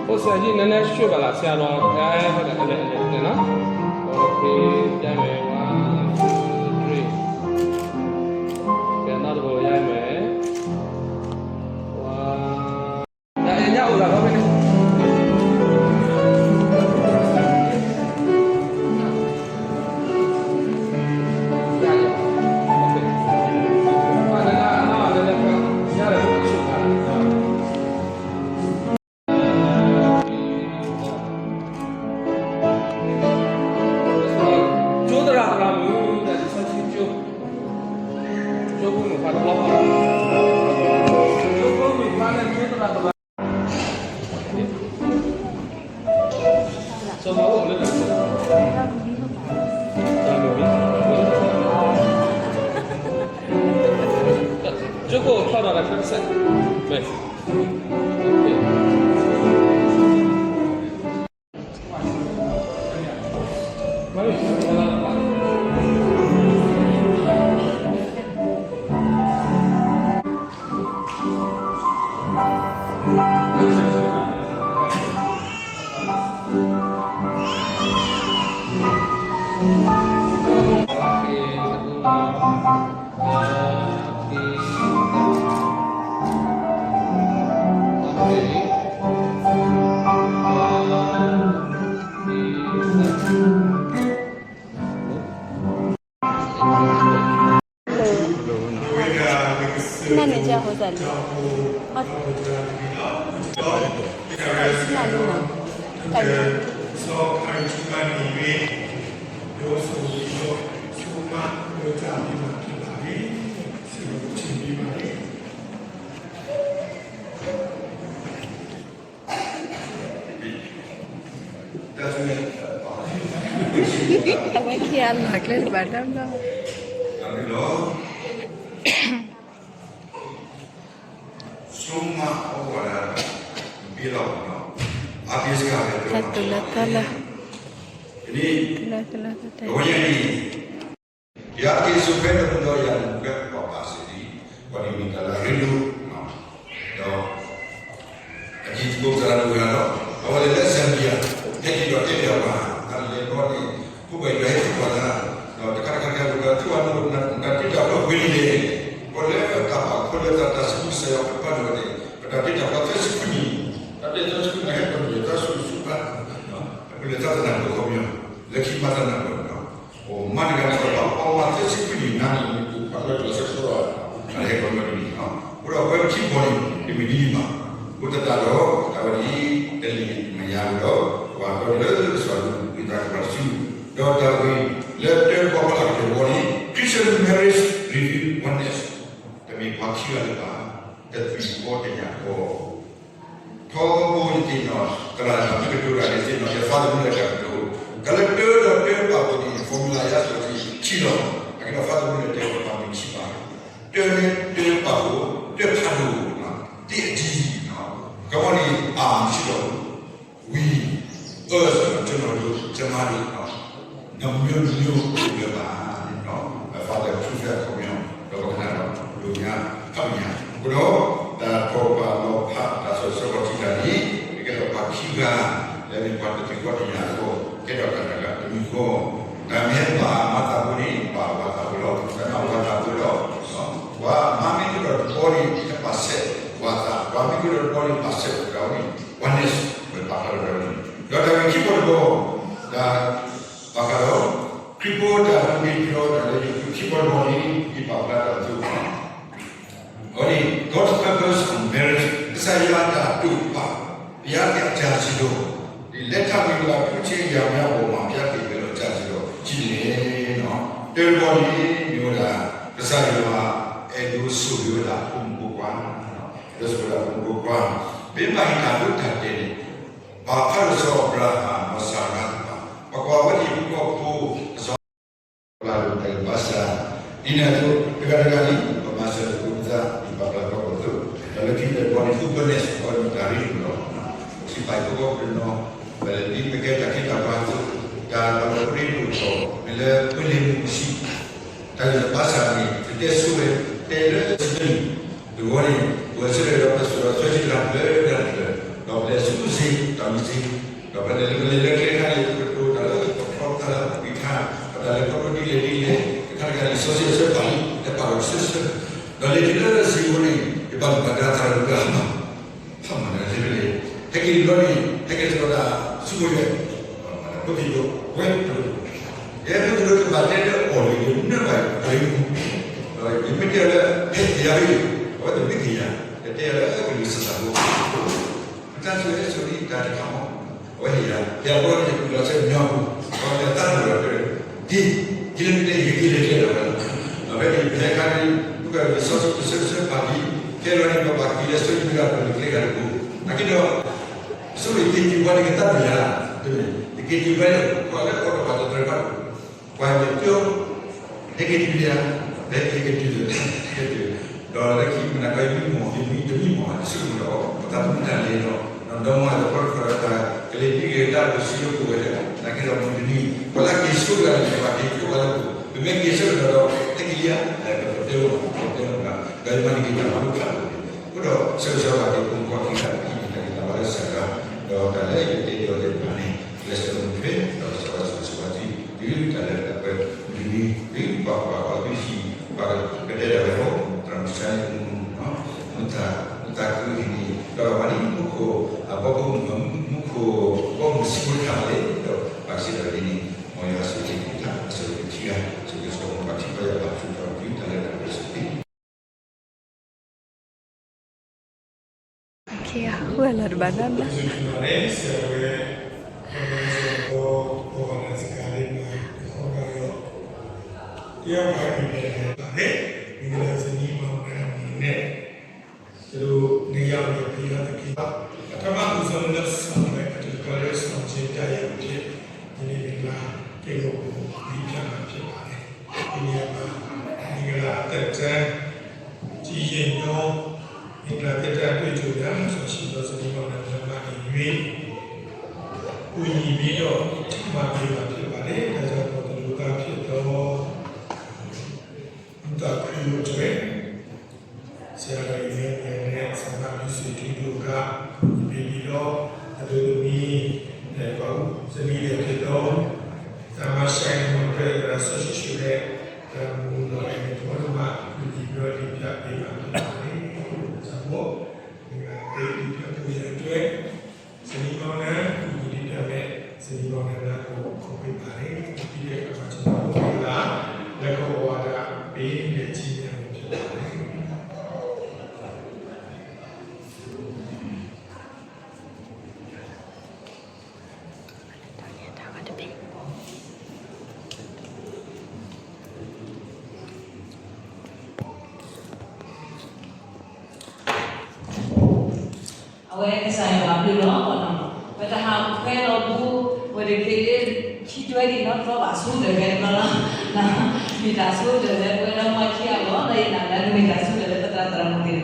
အိၣ်စဲဟံၣ်နဲနဲ ရှုၣ်ဘၣ်လၢဆဲးလီၤ အဲ လဲၤလဲၤလဲၤလဲၤနီၤ OK ယါမဲာ် one two three ကဲ နောက်တစ်ခု ယါမဲာ် one ကၠိသရၣ်သရၣ်မုၣ် တၢ်လံာ်စီဆှံကၠိ ကၠိဖိမုၣ်ခွါတဘျီဃီ ကၠိဖိမုၣ်ခွါန့ၣ် ကၠိသရၣ်သရၣ် စီၤပၤအိၣ်လၢတၢ် ကၠိဖိအိၣ်ဖျါဒီးတၢ်ခဲကစၢ် မ့ၢ် နန့ၣ်ကဟိသၣ်လံ, နန့ၣ်, ကၢ်ညါ, အဝဲခံဂၤလီၤကျဲတဘၣ်တၢ်ဘျီ, တၢ်တိၢ်လၢတၢ်လၢ, တၢ်လၢတၢ်လၢ, ယၤတက့ၢ် ယဆိးဖဲတမူဒီး ယၤန့ၣ်ပှၤပာ်စၢၤလံ, ပှၤန့ၣ်မ့ၢ်တၢ်လၢအရ့ဒိၣ်, ဒီး အတံၤသကိးသရၣ်ဒိၣ်ဝဲဒၣ်ဒီး အဝဲလဲၤလၢ Zambia ဟဲက့ၤဒီးတဲပၠးပှၤ အလဲၤဘီန့ၣ် ဖိပှဲၤယွၤဟဲက့ၤပှၤလၢ ဒီးတခါတခါတခါ ပတၢ်ထူၣ်အဒိၣ် ပတၢ်တ့တၢ်ဖျီဝံၤန့ၣ် ပှၤလၢတၢ်ပာ်ဖှိၣ်လၢတၢ်စံးဘျုးကစၢ်ယွၤအပၢ်န့ၣ်ဝဲန့ၣ် ပတၢ်တ့တၢ်ဖျီသၢဆံခွံနံၣ်, တၢ်တ့ လၢတၢ်ဆူၣ်နၤဟဲပှၤလဲၤတၢ်ဆူၣ်ဆူၣ်ဘၣ်, ပလဲၤတၢ်သနၢၣ်ပၢၢ်ခီပညီ, လၢခံမၤသနၢၣ်ပၢၢ်, မၤတဂၤန့ၣ် ပှၤပှၤမၤသ့စ့ၢ်ကီးန့ၣ် နၤန့ၣ် ပှၤလၢပှၤလၢဆၢကတီၢ်ဘၣ်, အဟဲခီပညီန့ၣ်, အဃိဒီးအဝဲပထံၣ်ဘီန့ၣ် တမ့ၢ်ဒ်န့ၣ်ဘၣ်, အဃိသတးဒီး တၢ်ဝဲန့ၣ် တလံၤမၤယါဝဲဒီး ပှၤဒီလၢကစၢ်ယွၤဒုးသးကပၤတစု, ဒီးတၢ်ဝဲ လၢတၢ်ပှၤဖီလာ်ကတၢၢ်ဘီန့ၣ် Christian marriage reveal oneness, တမ့ၢ်ပှၤခံဂၤလၢၤဘၣ်, တသွံၣ်ဃီတညၣ်ဃီ ထီဘိယသ့ၣ်နီၣ် သရၣ်မုၣ်ကတိၤတၢ်န့ၣ် သ့ၣ်နီၣ်က့ၤ ဖးသးမုၣ်လၢတၢ်ကတိၤ, တၢ်လၢတၢဒီးတၢပာ်ဘိန့ၣ် formula ယါစီၤထံထံလီၤ, အကဲဒီးဖးသးမုၣ်လၢတၢပာ်ဘိန့ၣ်ထံဘၣ်, တၢန့ၣ်တၢပာ်ဘိ, တၢဖးဒိၣ်, သ့ၣ်အဒံ, ကမီန့ၣ် အမုၢ်ထံလီၤ ဝံၤ အၢ စီၤနီၤ ကမၤဒိၣ် ကမၤဒိၣ် နီၢ်မၠိမၠိတဂၤဘၣ်န့ၣ်, ဖးသးထူသးခီပညီ ဒီးပကနၣ်ဒီး ဒိၣ်ညါ ဖးပညါ အဃိဒီး တၢ်ထီၣ်ပှၤလီၤဖးတၢ်စီၣ်ဆၢကီၢ်ထံးတၢ်န့ၣ် ကဲထီၣ်ပှၤခံဂၤ လၢမ့ၢ်ပှၤတသွံၣ်ဃီတညၣ်အဂီၢ် ကဲထီၣ်တၢ်တဂၤတမံၤဃီ, တၢ်မ့ၢ်ဘၣ်မၤသးဖိန့ၣ် ဘၣ်ဝးသးဖိလီၤ, တၢ်မ့ၢ်ဝးသးဖိလီၤ, ပှၤမၤမ့ၢ်ကဒီးတဘီန့ၣ် တပာ်ဆဲးဝးသး, ပှၤမ့ၢ်ကဒီးတဘီန့ၣ် ပာ်ဆဲးဝဲဒၣ်န့ၣ် oneness ဝဲပာ်ဖျါထီၣ်ဝဲဒၣ်န့ၣ်, ဒီးတၢ်ဂ့ၢ်ခံဘီတဘီ တၢ် ဘၣ်ဃးဒီး ခရံာ်ဖိတၢ်ဟူးဂဲၤတြီတၢ်လၢယွၤခံဘီတဘီန့ၣ် ယပာ်ဖျါထီၣ်အသိး အဝဲန့ၣ် God's purpose on marriage ကစၢ်ယွၤအတၢ်တိာ်ပာ်, ဘုရားသခင်အကြံစည်တော်, ဒီးလက်ထပ်မင်္ဂလာပြုခြင်းအရာများပေါ်မှာ ဘုရားသခင်ဘယ်လိုအကြံစည်တော်ရှိသလဲ, တၢတဘီန့ၣ် မ့ၢ်ဝဲဒၣ် ကစၢ်ယွၤအဲၣ်ဒိးဆိၣ်ဂ့ၤဝဲဒၣ်ဖိမုၣ်ဖိခွါ, အဲၣ်ဒိးဆိၣ်ဂ့ၤဝဲဒၣ်ဖိမုၣ်ဖိခွါ, မ့ၢ်ဘၣ်ဟ့ၣ်တၢ်ဒိတၢ်တဲာ်န့ၣ် ဘၣ်ဖးဒိၣ်စီၤအၤဘြၤဟၣ် ဒီးစၤရါသ့ၣ်တဖၣ်, ပကွၢ်ဝဲဒၣ်ပှၤဖိ အစီၤ ပျၢ်လိာ်တၢ်ဂ့ၢ်ဘၣ်ဆၣ်, ဒ်န့ၣ်အသိး တဂၤတဂၤန့ၣ် ပမၤစၢၤလိာ်ပသး ဒ်ပာ်ဖျါထီၣ်အသိး, ဒီးလၢခံတဘီန့ၣ် openness အဝဲမ့ၢ်တၢ်ရ့လိာ်လီၤ, ပစံးပာ်ကီကီပနီၤ, ပလဲၤဒ်မ့ၢ်ကဲတၢ်ခ့တၢ်ပှၤအသိး, တၢ်လီၤရ့လိာ်ထီၣ် မ့ၢ်လၢပှၤလ့ၤမုၢ်မဆံး တၢ်ဂ့ၢ်ဘၣ်ဆၣ်န့ၣ် တတဲဆိဝဲ တဲလၢစံးတလံာ်, တဂီၢ်န့ၣ် ပဝဲစ့ၢ်ကီးဒီးပစိာ်ဒီးဆွဲက့ၤတၢ်တဖျၢၣ်တဖျၢၣ်, ဒီးပလဲၤဆူစ့ၢ် တၢ်မံၤစ့ၢ်, ဒီးပလဲၤလၢပလဲၤလၢကျဲခါန့ၣ် ပကတိၤတၢ်လၢပဖျီတၢ်လၢပပံးခါ, ဒီးတၢ်လဲၤခီဖျိဒ်လဲၣ်ဒ်လဲၣ်, တခါတခါန့ၣ် စီဆှံအဆၢပာ်လံ တပာ်လီၤတဆၢဆၢ, ဒီးလဲၤတုၤလၢစ့ၢ်ကီးန့ၣ် ယဘၣ်မၤဒါသးလၢပဂၤမး ဖးမၤနၢၤလၢပလဲၤ, ဟဲက့ၤတဘျီန့ၣ် ဟဲက့ၤတဘျီဒၣ် ဆူမဲာ်ညါ, ပက့ၤဒီးဝဲတဘျီ, ယဲမ့ၢ်ကဒီးကဘၣ်တဲလၢအီၤလၢယနၢ်ဘၣ်ယပှၤမူ, ဒီးယမ့ၢ်တဲလၢ ဟဲက့ၤယၤဂ့ၤ, အဝဲတမ့ၢ်က့ၤယၤ, ယတဲလၢကလုၢ်စၢ်သးဘိ ပတၢ်ဆိၣ်ဂ့ၤဆိၣ်ဂ့ၤတၢ်တခါမး, အဝဲဟ့ၣ်ယၤ ယၤဘီန့ၣ် ယပူၤလီၤဆဲးညီပူၤ, အဝဲလၢတၢ်ဒိၣ်လီၤတဲ, က့ၤ, က့ၤလၢမ့ၢ်တဲယက့ၤလၢကျဲလီၤဝဲလီၤ, ဒီးဖဲန့ၣ် ဖဲခါန့ၣ် ပကစၢ်စီဆှံကဆၢကဆၢပာ်လံ, ခဲလီၤန့ၣ် ပဘၣ်က့ၤလၢဆၢကမုၢ်လၢ်ပှၤလၢကျဲဂၤတပူၤ, နာ်က့ဒီး ဆိၣ်ဂ့ၤက့ၤတုၤပှၤန့ၣ်ကသးပ့ၤယၤ, တမ့ၢ်, ယက့ၤတုၤဖဲန့ၣ် ပှၤလၢအီၣ်တၢ်ဘၣ်တတြဲၤဘၣ်, ပှၤမ့ၢ်ကၠိ, ဟဲက့ၤတုၤလံဧါ, ဖဲက့ၤကတုၤလၢ, ကတုၤ, ဒီးလၢခံမနၤကီး ယမံမီၢ် ယမံတမံမီၢ် ယဆိကမိၣ်ဒီး ပသးသမူတၢ်လဲၤဒီး, ဒီးမၤဒီးပှၤတဖၣ်ဒီးတၢ်ကလဲၤဒ်လဲၣ်တၢ်ပစံးလၢပဝဲဒၣ်, နာ်က့ဒီးမုၢ်တနံၤ ပှၤလၢက့ၤဆိတဂၤန့ၣ် ပှၤက့ၤဆိပှၤလၢပ, ပမ့ၢ်က့ၤဆိဒီး ဟဲက့ၤလံဧါ, ပတဲအိၣ် ပတဲအိၣ်မး, ဒီးယမၤန့ၢ်က့ၤတၢ်မၤလိဖးဒိၣ်န့ၣ်, အဃိဒီးဆၢကဆၢပှၤက့ၤဖိမုၣ်ဖိခွါခံဂၤအံၤန့ၣ် တၢ်ဂ့ၢ်တၢ်ဘါလၢစှၤဂၤ, ဒီးတၢ်လၢယတဲဒီးလၢပှၤန့ၣ် လၢဆၢမုၢ်ထွဲ ဒီးကစၢ်ယွၤဆိၣ်ဂ့ၤဆိၣ်ဝါသု, တုၤတၢ်လၢတၢ်ပှဲၤမုၢ်တနံၤ, တုၤပှၤကွၢ်ပှၤသုဟံၣ်, ပှၤကတဲတၢ်ဝဲအီၤ, သရၣ်မုၣ်စၢ်န့ၣ် မုၢ်သး, မုၢ်သးခုဟံၣ်န့ၣ် ဒီးပှၤန့ၣ်မူခိၣ်, အဘီမုၢ်, မူခိၣ်, ဘီမုၢ်စံးဖိတခါမးလဲၣ်, ဒီးပှၤစံးဒီးဒ်န့ၣ်, မ်ယွၤဆိၣ်ဂ့ၤက့ၤတၢ်, ဆိၣ်ဂ့ၤက့ၤခံဂၤ, ဆိၣ်ဂ့ၤဆိၣ်ဂ့ၤပှၤထံပှၤယွၤပာ်ဖျါထီၣ် တုၤတၢ်လၢတၢ်ပှဲၤစၢၤန့ၣ် ကဲဝဲလီၤတဘၣ်နၤနၤ, ဒီးမင်္ဂလာစကားလေးမှာ ဒီဟောကြားတော့ တရားပါမူနဲ့ ဒီနေ့မင်္ဂလာ ကဲလို့ ကိုယ်ကို ပြီးပြတာဖြစ်ပါတယ်။ ဒီနေရာမှာ မင်္ဂလာသက်တမ်း ကြည်ရင်တော့ မင်္ဂလာသက်တမ်းတွေ့ကြုံရ ဆိုရှိသော ဇနီးမောင်နှံများမှနေ၍ ကူညီပြီးတော့ ထပ်မံပေးတာဖြစ်ပါတယ်။ ဒါကြောင့် ကိုယ်တလူသားဖြစ်သော မိသားစုအတွက် ဆရာတော်ကြီးနဲ့ ဆရာမကြီး ဆွေထူးတို့က နေပြည်တော် အမျိုးသမီးနဲ့ ပှၤဦးဇနီးတွေဖြစ်သော ဆရာမ ရှိုင်းမွန်အတွက် သရၣ်စီဆှံရှုတဲ့ သရၣ်မူတော်နဲ့ သဘောတမ ကူညီပြီးတော့ တင်ပြပေးမှာဖြစ်ပါတယ်။ ဒါကြောင့်မို့ ဒီကနေ့ တင်ပြဖို့ရန်အတွက် အဝဲကစၢ်ယွၤဘျုးလီၤ. ပတဟးခွဲလီၤဘူး ဝဲတက့ၢ် ခံတွဲဒံးနီတဘျီဘၣ် ဆိကတၢၢ်ဖဲတဘျီလီၤ. မ့ၢ်တၢ်ဆိကတၢၢ်လၢပဝဲလၢမီၢ်ခံအဂီၢ် လၢယနာ်လၢကမ့ၢ်တၢ်ဆိကတၢၢ်လၢပသရၣ်သရၣ်မုၣ်သ့ၣ်တ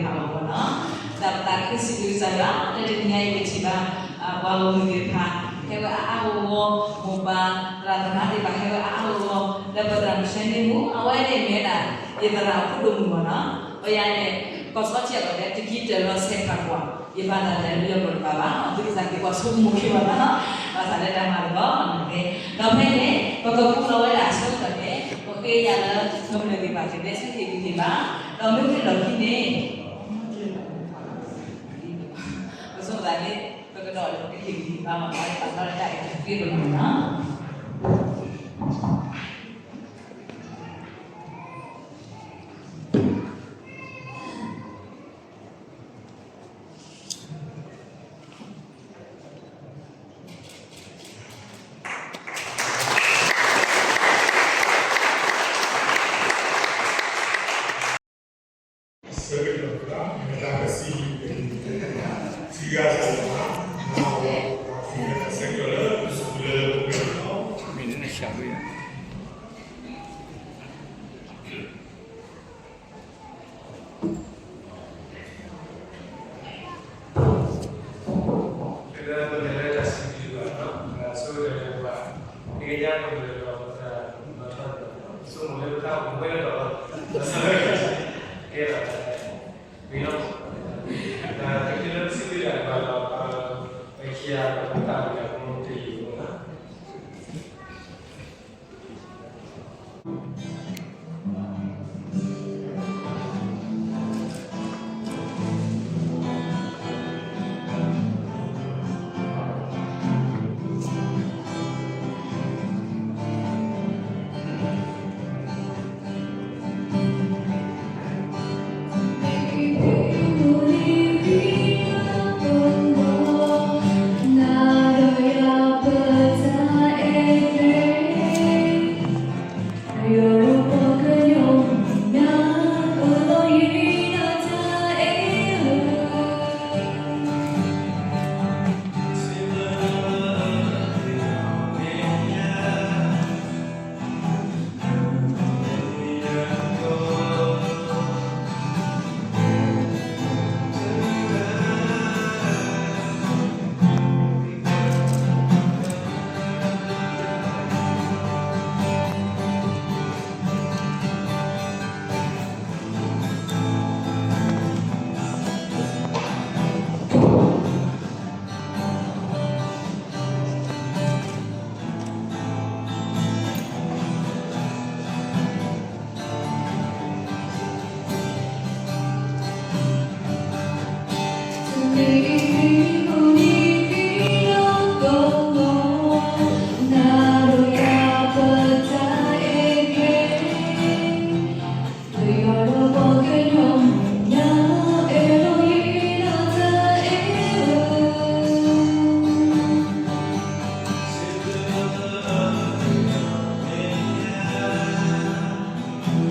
ဖၣ်အဂီၢ်လီၤ. တၢ်ပသးခုစံးဘျုးကစၢ်ယွၤ လၢတနံၤညါအံၤပထံၣ်ဘၣ် ပှၤဂီၢ်မုၢ်သ့ၣ်တဖၣ် ဟဲဝဲအါအါဂီၢ်ဂီၢ် မိၢ်ပၢ်သရၣ်သမါသ့ၣ်တဖၣ် ဟဲဝဲအါအါဂီၢ်ဂီၢ် လၢပသရၣ်မုၣ်ဆဲန့ၣ်မူ အဝဲန့ၣ်မ့ၢ်ဒၣ် ယသရၣ်ဖိဒိၣ်မုၣ်မ့ၢ်နီၤ. ပယၤန့ၣ် ကီၢ်စီထံအပှၤတဲ တကံတၢၢ်လီၤဆဲးဖးကွၢ် ယဘၣ်တၢ်လဲၤလၢယပျီၢ်တဘၣ်ဘၣ် သုကသးက့ၤကွၢ်ဆိကမိၣ်က့ၤဘၣ်နီၤ ဘၣ်ဆၣ်လၢတၢ်မၤတဘျီ ဒီးဖဲန့ၣ် ပကပူၤလီၤဝဲဒၣ်အဆၢကတီၢ်န့ၣ် ပဃ့ယၤလၢ ကမျၢၢ်သ့ၣ်တဖၣ် ကဒဲးဆၢဟ့ၣ်ဂံၢ်ဟ့ၣ်ဘါ ဒီးမ့ၢ်ဝံၤလီၢ်ခံန့ၣ် ပဆိကမိၣ်သးန့ၣ် ပကဒီးလၢပကဟ့ၣ်ဂံၢ်ဟ့ၣ်ဘါမၤဘၣ် ပာ်ထီၣ်လၢတၢ်အဲၣ်တၢ်ကွံပမုၢ်နီၤ. ဆၢကတီၢ်တဖၣ် မတၤကစံး ထံဂၤစၢ်လၢမၤ မ့ၢ်နနၢ်ဆၢဝဲ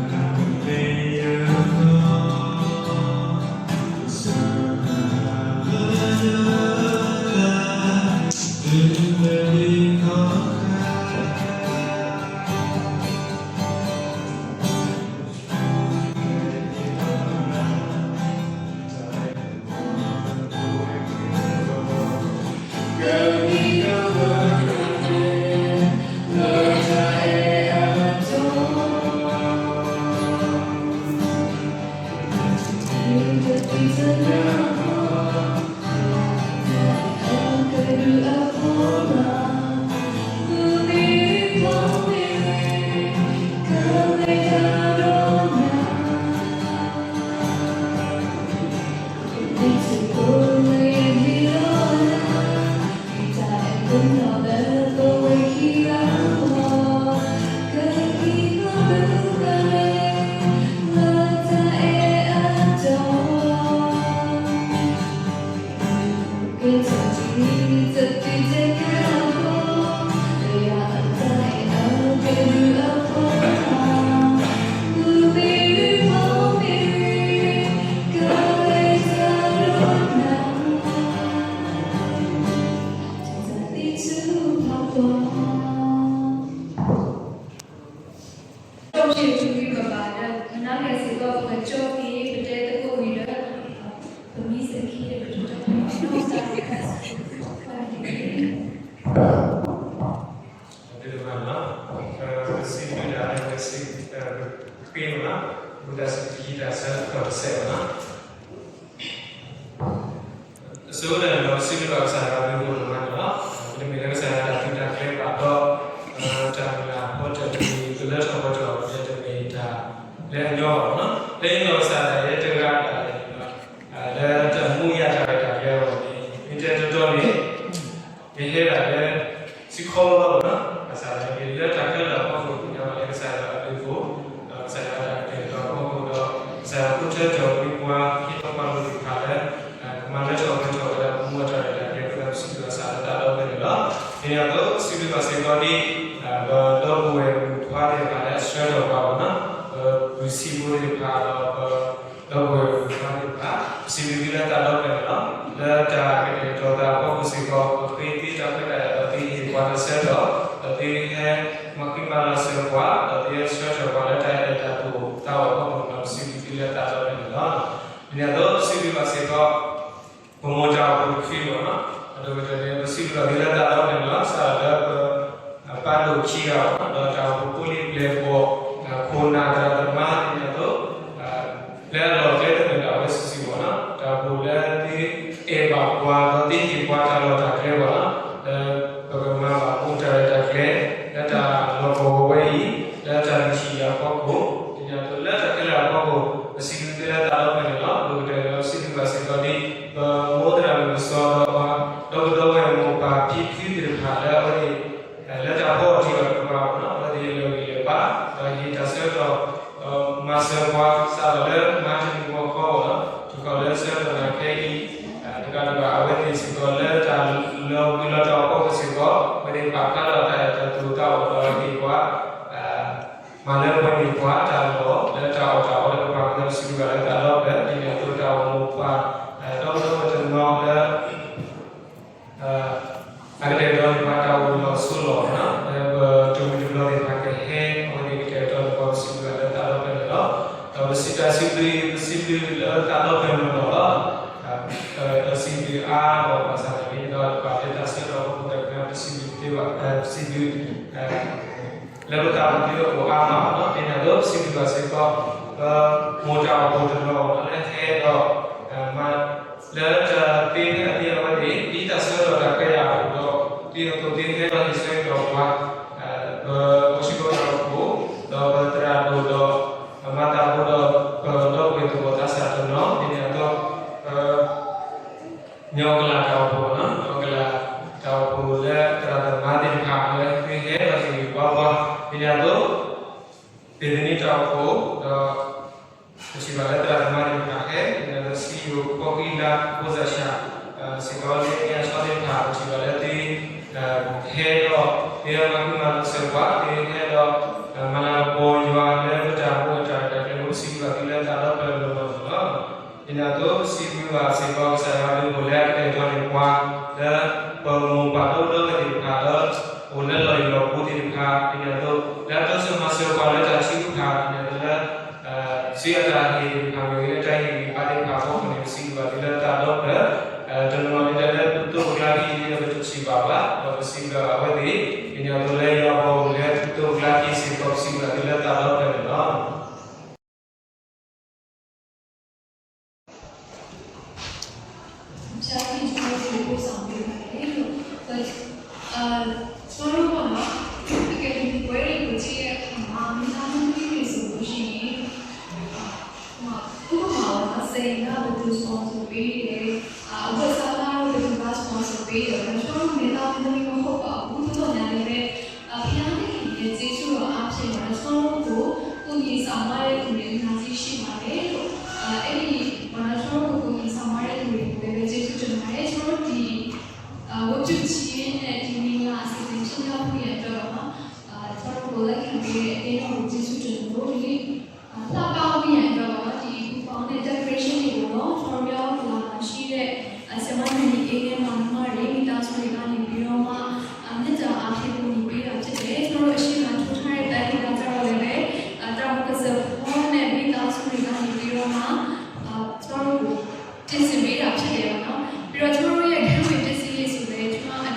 လၢပလဲၤလၢတၢ်စံးဘျုးဘၣ်ဒီး ဆိကတၢၢ်လၢပှၤ တကယၤပကလဲၤဒီး ပသရၣ်မၤထီၣ်ဒီး ဆိကမိၣ်လၢပတၢ်အိၣ်မူဝဲဒီး ကဲဒီး မ့ၢ်လီၤ တချုးလၢပစံးဘျုးတၢ်ဘၣ်ဒီး ပခံဂၤဒီးပသးဝံၣ်တၢ်မူတယုၢ်လီၤ. ဒ်တမနီၤ, ပစံးဘျုးဒၣ်လၢပစံး, ပဃ့မနီၤ, မူတၢ်စံးဘျုးတၢ်ဆၢကတီၢ်တစဲးမနီၤ. အဆိကတၢၢ်န့ၣ်ဒီး ပစံးဘျုးဘၣ်ကစၢ်ယွၤအဘျုးအဖှိၣ်ဒိၣ်မးန့ၣ်လီၤ. ပတမ့ၢ်လၢကစၢ်ယွၤတၢ်သုးတၢ်ကျဲၤဘၣ်ဒီး တၢ်မုၢ်လၢ်အဖီတၢၣ် ပလၢထီၣ်ပှဲၤထီၣ် ပတမ့ၢ်တၢ်လၢအညီဘၣ်မနီၤ. လၢယနီၢ်ကစၢ်ဒၣ်ယဲတဂၤဒၣ်လဲာ် လၢတၢ်မူယၤတၢ်ရဲၣ်တၢ်ကျဲၤအဂီၢ်န့ၣ် မ့ၢ်တဲတီတီန့ၣ် ယဟဲဒၣ်လၢ စံးခီလီၤလီၤမနီၤ, ဘၣ်ဆၣ်သနာ်က့ လၢတၢ်ခဲလၢာ်အဖီခိၣ် သ့ၣ်ညါဘၣ်လၢကစၢ်ယွၤအဘျုးအဖှိၣ်, ဒီးကစၢ်ယွၤတၢ်ကတဲာ်ကတီၤအဖီခိၣ်ဒီး ကစၢ်ယွၤအိၣ်ဆၢထၢၣ်ဝံပှၤ ဟ့ၣ်ထီၣ်ပှၤလိာ်သ့ၣ်တဖၣ်လၢ ကမၤလၢထီၣ်ပှဲၤထီၣ်ဝဲဒၣ် ပမူအတၢ်ရဲၣ်တၢ်ကျဲၤ ပစံးဘျုးဘၣ်ကစၢ်လၢတၢ်ဒီဖျၢၣ်န့ၣ်လီၤ. ဒ်န့ၣ်အသိး ပစံးဘျုးဘၣ်စ့ၢ်ကီးဒ် ပဒီပုၢ်ဝဲၢ်မုၣ်ခွါသ့ၣ်တဖၣ်လၢအဆှၢထီၣ်ပှၤမနီၤ, ပပုၢ်စံဖိသ့ၣ်တဖၣ်ဒီး ပဒီပုၢ်ဝဲၢ်မုၣ်ခွါသ့ၣ်တဖၣ် ပစံးဘျုးသုလၢတၢ်ဒီဖျၢၣ်န့ၣ်လီၤ. လၢတၢ်ကတဲာ်ကတီၤသးအဖီခိၣ်စ့ၢ်ကီး ပဃ့သ့တၢ်ခွဲးတၢ်ယာ်ဒီး သုဟ့ၣ်ပှၤတၢ်ဆၢကတီၢ် ဒီးသုဟဲမၤဃံမၤလၤစၢၤပှၤ ဒီးသုဟဲဆှၢထီၣ်ပှၤလၢတၢ်အဲၣ်တၢ်သးအပူၤ ပစံးဘျုးသုလၢတၢ်ဒီဖျၢၣ်န့ၣ်လီၤ. ဒ်န့ၣ်အသိး ပစံးဘျုးဘၣ်စ့ၢ်ကီး ပမိၢ်တၢ်အိၣ်ဖှိၣ်တဖုမနီၤ, အဒိၣ်ကတၢၢ်န့ၣ် ပစံးဘျုးဘၣ်သုလၢတၢ်ဒီဖျၢၣ်န့ၣ်လီၤ. စးထီၣ်လၢပ ပၢ်ဒိၣ်ခံဂၤမနီၤ, ဒီးတၢ်အိၣ်ဖှိၣ်ဖိလံၤပျဲၢ်ဘီၣ် ခိၣ်နၢ်သရၣ်သမါ ဒ်န့ၣ်အသိး လၢအလီၢ်အကျဲသနၢၣ်ဒၣ်ဝဲစုာ်စုာ်မနီၤ, တၢ်အိၣ်ဖှိၣ်လၢသုအဲၣ်ဘၣ်ပှၤ ဒီးသုဟ့ၣ်ပှၤတၢ်လီၢ်တၢ်ကျဲမနီၤ, လၢပကမၤဘၣ်မူတၢ်ရဲၣ်တၢ်ကျဲၤ လၢတၢ်လီၢ်ကဝီၤဝဲအံၤ လၢတၢ်လုၢ်ဟံၣ်အဖီခိၣ် ဒ်န့ၣ်အသိး လၢတၢ်ခဲလၢာ်အဖီခိၣ် ပစံးဘျုးသုလၢတၢ်ဒီဖျၢၣ်န့ၣ်လီၤ. အဒိၣ်ကတၢၢ်န့ၣ် ပစံးဘျုးဘၣ်စ့ၢ်ကီးဒ် ပမိၢ်သရၣ်မုၣ်ကစီဒီး ဒီပုၢ်ဒီဝဲၢ်မိၢ်ပၢ်ဖံဖုသ့ၣ်တဖၣ်လၢအဝဲသ့ၣ် လၢတၢ်ဖီအီၤတံၢ်အီၤတကပၤမနီၤ, အဝဲသ့ၣ်လဲၤဂံၢ်လဲၤဘါ ဒီးဟ့ၣ်တၢ်ဆၢကတီၢ် မၤစၢၤပှၤ စးထီၣ်လၢမၤတနံၤဂီၤခီမနီၤ, ထူၣ်ခီၣ်လၢဆၢကတီၢ်နၤခဲအံၤ တကးဒံးဘၣ် အဝဲသ့ၣ်စ့ၢ်ကီးလၢတၢ်လၢဝံၤလီၤတၢ်အိၣ်ဖှိၣ်စ့ၢ်ကီး အဝဲသ့ၣ်ပာ်ဖျါထီၣ်တၢ်အဲၣ်တၢ်ကွံတၢ်အီၣ်တၢ်အီဒီးဟ့ၣ်ပှၤ မၤလၢပှဲၤန့ၢ်ပှၤတၢ်လီၢ် လၢတၢ်အီၣ်တၢ်အီလၢပပာ်ကစၢ်ပစံးဘျုးဘၣ်လၢတၢ်ဒီဖျၢၣ် ဒ်န့ၣ်အသိးတၢ်အိၣ်မိၢ်ပှၢ် ဒီပုၢ်ဒီဝဲၢ်တနီၤလၢ အကတဲာ်ကတီၤန့ၢ်ပှၤတၢ်အိၣ်လီၤဆိးလီၢ်မနီၤ, လၢပတမှံၤတဘျီသ့ၣ်တဖၣ်ကဟဲ အဝဲသ့ၣ်ကတဲာ်ကတီၤန့ၢ်ပှၤပစံးဘျုးဘၣ်လၢတၢ်ဒီဖျၢၣ်န့ၣ်လီၤ. ဒီးပစံးတၢ်စံးဘျုး ပစံးဘျုးလၢတၢ်ဒီဖျၢၣ်န့ၣ်လီၤ. ဒီးစံးဘျုးအါအီၤဘၣ်ဆၣ်သနာ်က့ဒီး ပှၤလၢတၢ်ဆၢကတီၢ်အဖီခိၣ်တဖၣ် ပစံးဘျုးတသ့ဘၣ်, ပစံးဘျုး လၢပသးပူၤဒ်သိးအိၣ်အါမးလီၤ. ဒ်န့ၣ်အသိး ပစံးဘျုးဘၣ်စ့ၢ်ကီး ပမိၢ်တၢ်အိၣ်ဖှိၣ်တနီၤလၢဟဲဒီး မၤ လၢတၢ်သ့ဖဲအသ့အဝဲသ့ၣ် ဒ်တၢ်ဆၢကတီၢ်တၢ်ခွဲးယာ်အပူၤဒီး ဒ်သိးသုဟဲဒီးဟ့ၣ်ဆၢကတီၢ်ပှၤ ပအိၣ်ဆူၣ်အိၣ်ချ့တၢ်အိၣ်ဖှိၣ် ဒီးပသရၣ်ဒိၣ်ဒီး မၤသးဒိၣ်ဒီး ပဒီပုၢ်ဝဲၢ်သဝီသးစၢ်တနီၤ ဒ်န့ၣ်အသိး ပ ညီကလၢ်တၢ်အိၣ်ဖှိၣ်မနီၤ, ညီကလၢ်တၢ်အိၣ်ဖှိၣ်လၢသရၣ်သမါသ့ၣ်တဖၣ်လၢသုဟဲဒီးဟ့ၣ်ဂံၢ်ဘါပှၤ ဒ်န့ၣ်အသိး သ့ၣ်သနံတၢ်အိၣ်ဖှိၣ်ဒီး ပထံၣ်ဘၣ်လၢသရၣ်သမါသ့ၣ်တဖၣ်ဟဲ ဒ်န့ၣ်အသိး စံယိၤကီၢ်ကံလါ ဖိစၣ်ဆၣ် စ့ၢ်ကီးလၢအါဆီသ့ၣ်တဖၣ် ပထံၣ်ဘၣ်လၢသု ဟဲဒီး သုဟဲမၤဃံမၤလၤစၢၤပှၤ သုဟဲဒီး မၤလၤကပီၤယွၤလၢပတၢ်မူအတၢ်ရဲၣ်တၢ်ကျဲၤ ပစံးဘျုးဘၣ်သုလၢတၢ်ဒီဖျၢၣ်လီၤလီၤန့ၣ်လီၤ. ဒ်န့ၣ်အသိး ပစံးဘျုးဘၣ်စ့ၢ်ကီးကစၢ်ယွၤအဘျုးအဖှိၣ်လၢအကတဲာ်ကတီၤန့ၢ်ပှၤ လၢပမိၢ်ပၢ်ဒီပုၢ်ဒီဝဲၢ်သ့ၣ်တဖၣ်လၢ အိၣ်လၢလီၢ်ယံၤလီၢ်ဘူးသ့ၣ်တဖၣ် ဒ်န့ၣ်အသိး လၢအတိစၢၤမၤစၢၤပှၤလၢတၢ်ထုကဖၣ် ဒ်န့ၣ်အသိးလၢ စုအတၢ်ဟ့ၣ်သ့ၣ်တဖၣ်မ့ၢ်ဂ့ၤ လၢတၢ်ဟ့ၣ်ဂံၢ်ဘါသ့ၣ်တဖၣ်အဖီခိၣ်န့ၣ် ပစံးဘျုးဘၣ်သုလၢတၢ်ဒီဖျၢၣ် တနီၤနီၤဒ်လဲၣ်လၢသုတိပကျါခံဒ်လဲၣ် ပတထံၣ်ဘၣ်ဘၣ် ဒီးပစံးဘျုးဘၣ်အဝဲသ့ၣ် ဒ်န့ၣ်အသိးလၢယွၤအဘီအမုၢ်လၢသုတိပကျါခံစ့ၢ်ကီး ပစံးဘျုးဘၣ်သုလၢတၢ်ဒီဖျၢၣ်န့ၣ်လီၤ. ဘုရားသခင် ကျွန်တော်တို့ကို ပို့ဆောင်ပေးပါတယ်လို့ အာ ကျွန်တော်တို့ပေါ့နော် အကယ်ဒမီပွဲတွေကို ကြည့်တဲ့အခါမှာ မိသားစုတွေဆိုလို့ရှိရင် အာ ဥပမာပေါ့နော် စင်ကဘယ်သူ sponsor ပေးတယ် အာ အဝတ်အစားကတော့ ဘယ်သူက sponsor ပေးတယ်ပေါ့နော် ကျွန်တော်တို့ မိသားစုတွေ မဟုတ်ပါဘူး သို့သော်ငြားလည်းပဲ အာ ဘုရားသခင်ရဲ့ ကျေးဇူးတော်အားဖြင့်ပေါ့နော် ကျွန်တော်တို့ကို ကူညီဆောင်မတဲ့သူတွေ အများကြီးရှိပါတယ်လို့ အာ အဲ့ဒီပေါ့နော် ကျွန်တော်တို့ကို ကူညီဆောင်မတဲ့သူတွေကိုလည်းပဲ ကျေးဇူးတင်ပါတယ် ကျွန်တော်တို့ဒီ အာ ဝတ်ပြုခြင်းနဲ့ ဒီမင်္ဂလာအစီအစဉ် ဖြစ်မြောက်ဖို့ရန်အတွက်ပေါ့နော် အာ ကျွန်တော်တို့ကို လက်ခံပေးတဲ့ အသင်းတော်ကို ကျေးဇူးတင်လို့ ဒီနေ့ အာ လှပဖို့ရန်အတွက်ပေါ့နော် ဒီပူဖော်နဲ့ decoration တွေကိုတော့ ကျွန်တော်တို့ မြောက်ဥက္ကလာမှာရှိတဲ့ အာ ဆရာမ နန္ဒီအေးနဲ့ မောင်နှမတွေ မိသားစုတွေကနေပြီးတော့မှ အာ မေတ္တာအားဖြင့် ကူညီပေးတာဖြစ်တယ်။ ကျွန်တော်တို့ အရှေ့မှာထိုးထားတဲ့ ပန်းတွေကကျတော့လည်းပဲ အာ တာမန်ကစၢ်ဖုန်းနဲ့ မိသားစုတွေကနေပြီးတော့မှ အာ ကျွန်တော်တို့ကို တင်ဆင်ပေးတာဖြစ်တယ်ပေါ့နော်။ ပြီးတော့ ကျွန်တော်တို့ရဲ့ ခန်းဝေပစ္စည်းတွေဆိုလည်း ကျွန်မအ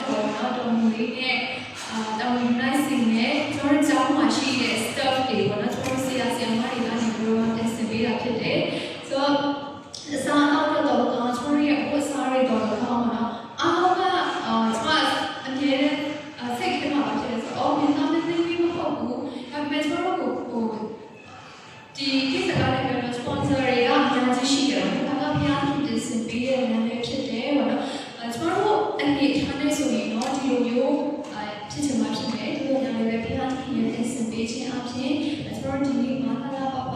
အနေအထားနဲ့ဆိုရင်တော့ ဒီလိုမျိုး အာ ဖြစ်ချင်မှဖြစ်မယ်။ သို့သော်ငြားလည်းပဲ ဘုရားသခင်ရဲ့ ပြင်ဆင်ပေးခြင်းအားဖြင့် ကျွန်တော်တို့ ဒီနေ့မှာ လှလှပပ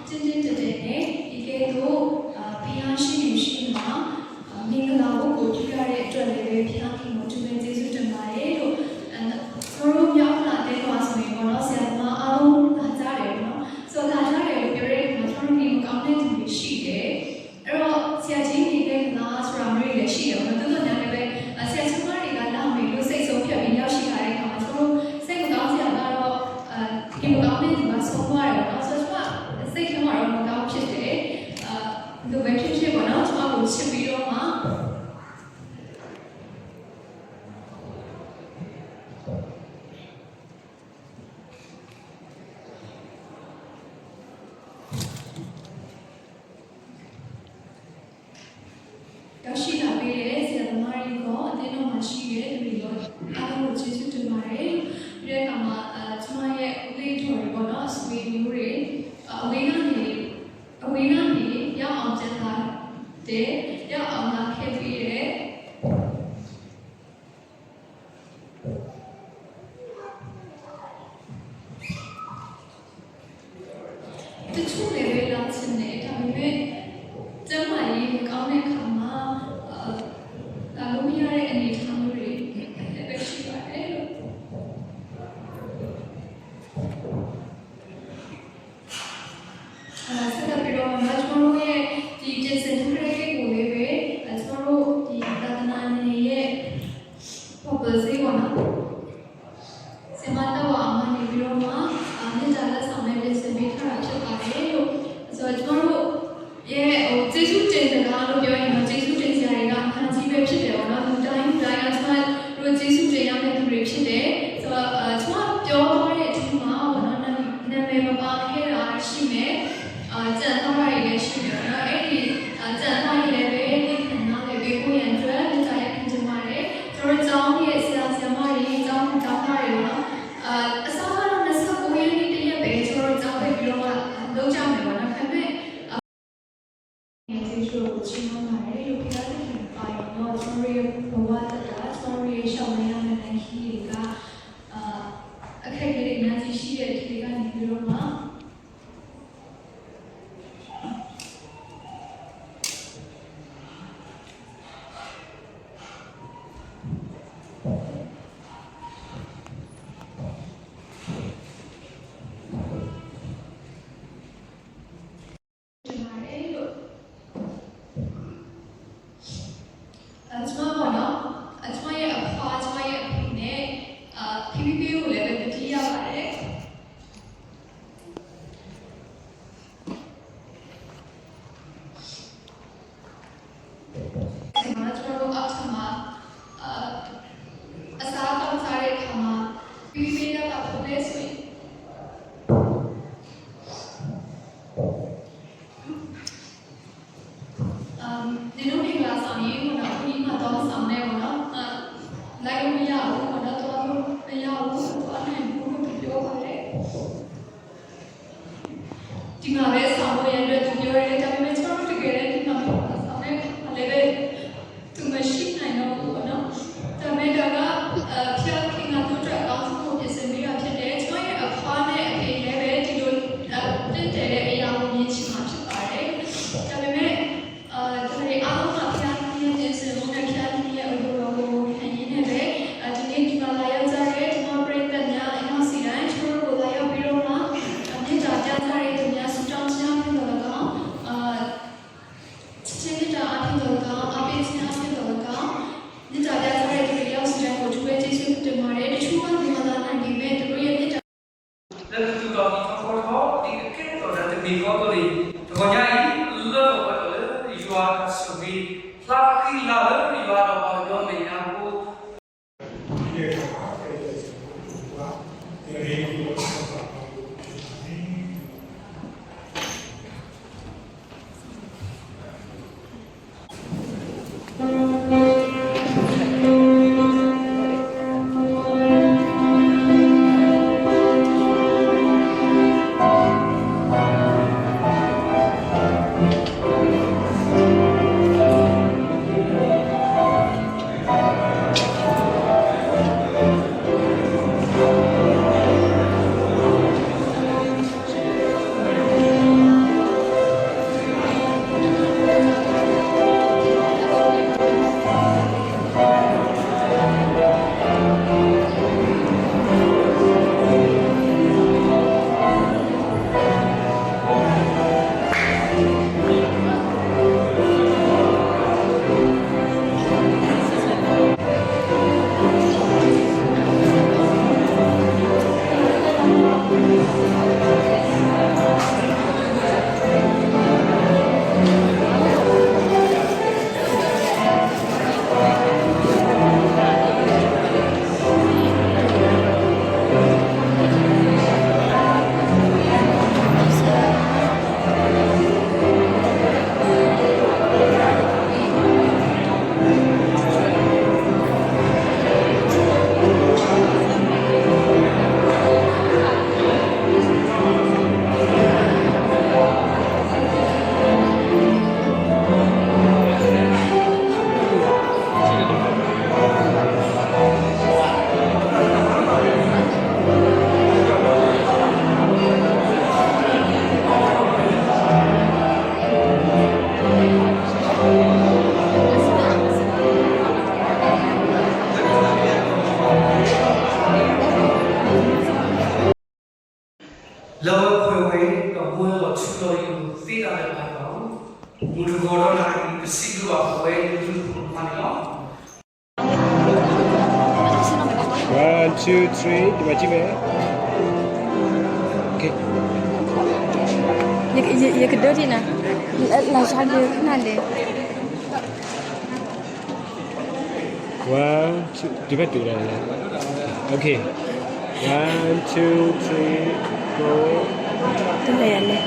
တင်းတင်းတည်တည်နဲ့ ဒီကဲ့သို့ အာ ဘုရားရှေ့ရှေ့မှာ အာ မင်္ဂလာဝတ်ကို ပြုရတဲ့အတွက်လည်းပဲ ဘုရားသခင်ကို အထူးပဲကျေးဇူးတင်ပါတယ်လို့ အာ ကျွန်တော်တို့ မြောက်ဥက္ကလာအသင်းတော်ဆိုရင်ပေါ့နော် ဆရာသမားအားလုံးလာကြတယ်ပေါ့နော်။ ဆိုတော့ လာကြတယ်လို့ ပြောတဲ့အခါမှာ ကျွန်တော်တို့ နေမကောင်းတဲ့သူတွေရှိတယ်။ အဲ့တော့ ဆရာကြီးနေခဲ့သလားဆိုတာမျိုးတွေလည်းရှိတယ်ပေါ့နော်။ သို့သော်ငြားလည်းပဲ အဲ ဆရာဆရာမတွေက လာမယ်လို့ စိတ်ဆုံးဖြတ်ပြီး ရောက်ရှိလာတဲ့အခါမှာ ကျွန်တော်တို့ စိတ်မကောင်းစရာကတော့ အဲ ဒီမကောင်းတဲ့သူက ဆုံးသွားတယ်ပေါ့နော်။ ဆိုတော့ ကျွန်မစိတ်ထဲမှာတော့ မကောင်းဖြစ်တယ်။ အဲ ဘယ်လိုပဲဖြစ်ဖြစ်ပေါ့နော်။ ကျွန်မကိုချစ်ပြီးတော့မှ ရောက်ရှိလာပေးတဲ့ ဆရာသမားတွေကော အသင်းတော်မှာရှိတဲ့သူတွေကော အားလုံးကိုကျေးဇူးတင်ပါတယ်။ ပြီးတဲ့အခါမှာ အဲ ကျွန်မရဲ့ ဦးလေးတော်တွေပေါ့နော်၊ အဆွေမျိုးတွေ၊ အဲ အဝေးကနေ၊ အဝေးကနေ ရောက်အောင်ပြန်လာတဲ့၊ ရောက်အောင်လာခဲ့ပေးတဲ့ တချို့လည်းပဲ လာချင်တယ်။ ဒါပေမဲ့ ကျန်းမာရေးမကောင်းတဲ့အခါမှာ အဲ လာလို့မရတဲ့အနေအထားမျိုးတွေလည်းပဲ ရှိပါတယ်လို့။ အဲ ဆက်လက်ပြီးတော့ ကျွန်တော်တို့ရဲ့ ဒီတင်ဆက်ထားတဲ့ကိတ်ကိုလည်းပဲ အဲ ကျွန်တော်တို့ ဒီသာသနာနယ်ရဲ့ ပူပူစ့ပေါ့နော်။ ဆရာမတဝါအောင်ကနေပြီးတော့မှ အဲ မေတ္တာလက်ဆောင်နဲ့ တင်ဆက်ပေးထားတာဖြစ်ပါတယ်လို့။ ဆိုတော့ ကျွန်တော်တို့ရဲ့ ဟို ကျေးဇူးတင်စကားလို့ပြောရင်တော့ ကျေးဇူးတင်စရာတွေက အများကြီးပဲဖြစ်တယ်ပေါ့နော်။ လူတိုင်းလူတိုင်းက ကျွန်တော်တို့ ကျေးဇူးတင်ရမယ့်သူတွေဖြစ်တယ်။ ဆိုတော့ အဲ ကျွန်မပြောသွားတဲ့အထဲမှာပေါ့နော် နာမည် နာမည်မပါခဲ့တာရှိမယ်။ အာ ကျန်သွားတာတွေလည်းရှိမယ်ပေါ့နော်။ အဲ့ဒီ အာ ကျန်သွားရင်လည်းပဲ သင်ခံနားလည်ပေးဖို့ရန်အတွက် မေတ္တာရပ်ခံချင်ပါတယ်။ ကျွန်တော်တို့ကျောင်းရဲ့ဆရာဆရာမတွေ၊ ကျောင်းသူကျောင်းသားတွေပေါ့နော်။ အာ အစစတော့ နှစ်ဆယ့်ကိုးရက်နေ့တစ်ရက်ပဲ ကျွန်တော်တို့ကျောင်းပိတ်ပြီးတော့မှ လုပ်ကြမယ်ပေါ့နော်။ ဒါပေမဲ့ အာ ကျေးဇူးတော်ကိုချီးမွမ်းပါတယ်လို့ ဘုရားသခင်ပါရင်တော့ ကျွန်တော်တို့ရဲ့ဘဝသက်တာ၊ ကျွန်တော်တို့ရဲ့လျှောက်လှမ်းရမယ့်လမ်းခရီးတွေက အာ အခက်အခဲတွေအများကြီးရှိတဲ့အထဲကနေပြီးတော့မှ တင်ပါတယ်လို့ အဲ ကျွန်မပေါ့နော်၊ အဲ ကျွန်မရဲ့အဖွား၊ ကျွန်မရဲ့အဖေနဲ့ အဲ ဖံဖံဖံကိုလည်းပဲ သတိရပါတယ်။ ကျွန်တော်တို့အောက်ထပ်မှာ အဲ အစားအသောက်စားတဲ့အခါမှာ ဖံဖံဖံက ဘာလုပ်လဲဆိုရင် အမ် နင်တို့မင်္ဂလာဆောင်ရင်ပေါ့နော်၊ အခုညီမသွားမဆောင်နဲ့ပေါ့နော်၊ အဲ လိုက်လို့မရဘူးပေါ့နော်၊ သွားလို့မရဘူး၊ သွားနိုင်ဘူးလို့သူပြောပါတယ်။ ဒီမှာပဲဆောင်ဖို့ရန်အတွက်သူပြောတယ်။ ဒါပေမဲ့ ကျွန်တော်တို့တကယ်တမ်းဒီမှာမင်္ဂလာဆောင်တဲ့အခါမှာလည်းပဲ သူမရှိနိုင်တော့ဘူးပေါ့နော်။ ဒါပေမဲ့ဒါက အဲ ဘုရားသခင်ကသူ့အတွက်အကောင်းဆုံးကိုပြင်ဆင်ပေးတာဖြစ်တယ်။ ကျွန်မရဲ့အဖွားနဲ့အဖေလည်းပဲဒီလို အဲ တင့်တယ်တဲ့အရာကိုမြင်ချင်မှာဖြစ်ပါတယ်။ ဒါပေမဲ့ အဲ ဒါတွေအားလုံးမှာဘုရားသခင်ရဲ့ပြင်ဆင်မှုနဲ့ ဘုရားသခင်ရဲ့အလိုတော်ကိုခံရင်းနဲ့ပဲ အဲ ဒီနေ့ဒီမှာလာရောက်ကြတဲ့ ဒီမှာပရိသတ်များအယောက်စီတိုင်း ကျွန်တော်တို့ကိုလာရောက်ပြီးတော့မှ အဲ မေတ္တာပြကြတဲ့သူများ ဆုတောင်းခြင်းအားဖြင့်သော်လည်းကောင်း၊ အဲ ချစ်ခြင်းမေတ္တာအားဖြင့်သော်လည်းကောင်း၊ အားပေးခြင်းအားဖြင့်သော်လည်းကောင်း၊ မေတ္တာပြကြတဲ့သူတွေအယောက်စီတိုင်းကို အထူးပဲကျေးဇူးတင်ပါတယ်။ တချို့ကမင်္ဂလာနိုင်ပေမဲ့ သူတို့ရဲ့မေတ္တာ လၢကသူၣ်ထီၣ်ဟံၣ်ထီၣ်ဃီထီၣ် ဒ်အကဲထီၣ်လၢတမံၤဃီအသိးန့ၣ်, တဂီၤညါအံၤ လၢထီၣ်ပှဲၤထီၣ်လၢယွၤအစုပူၤ, ဖျါဃံလၤလၢယွၤဒီးပှၤကညီမဲာ်ညါအဃိ, တဂီၤဒီးနကစံးဘျုးဘၣ်ပဝဲဒၣ်န့ၣ်လီၤ. One, two, three, ဒီးမၤကံမဲာ်. ယကဒိဒ်နၤ, လၢဆါဒ်ခနၣ်ဒဲး. One, two, တဘၣ်တူၢ်လီၤ. Okay. One, two, three, four. တလဲၤလဲၤ.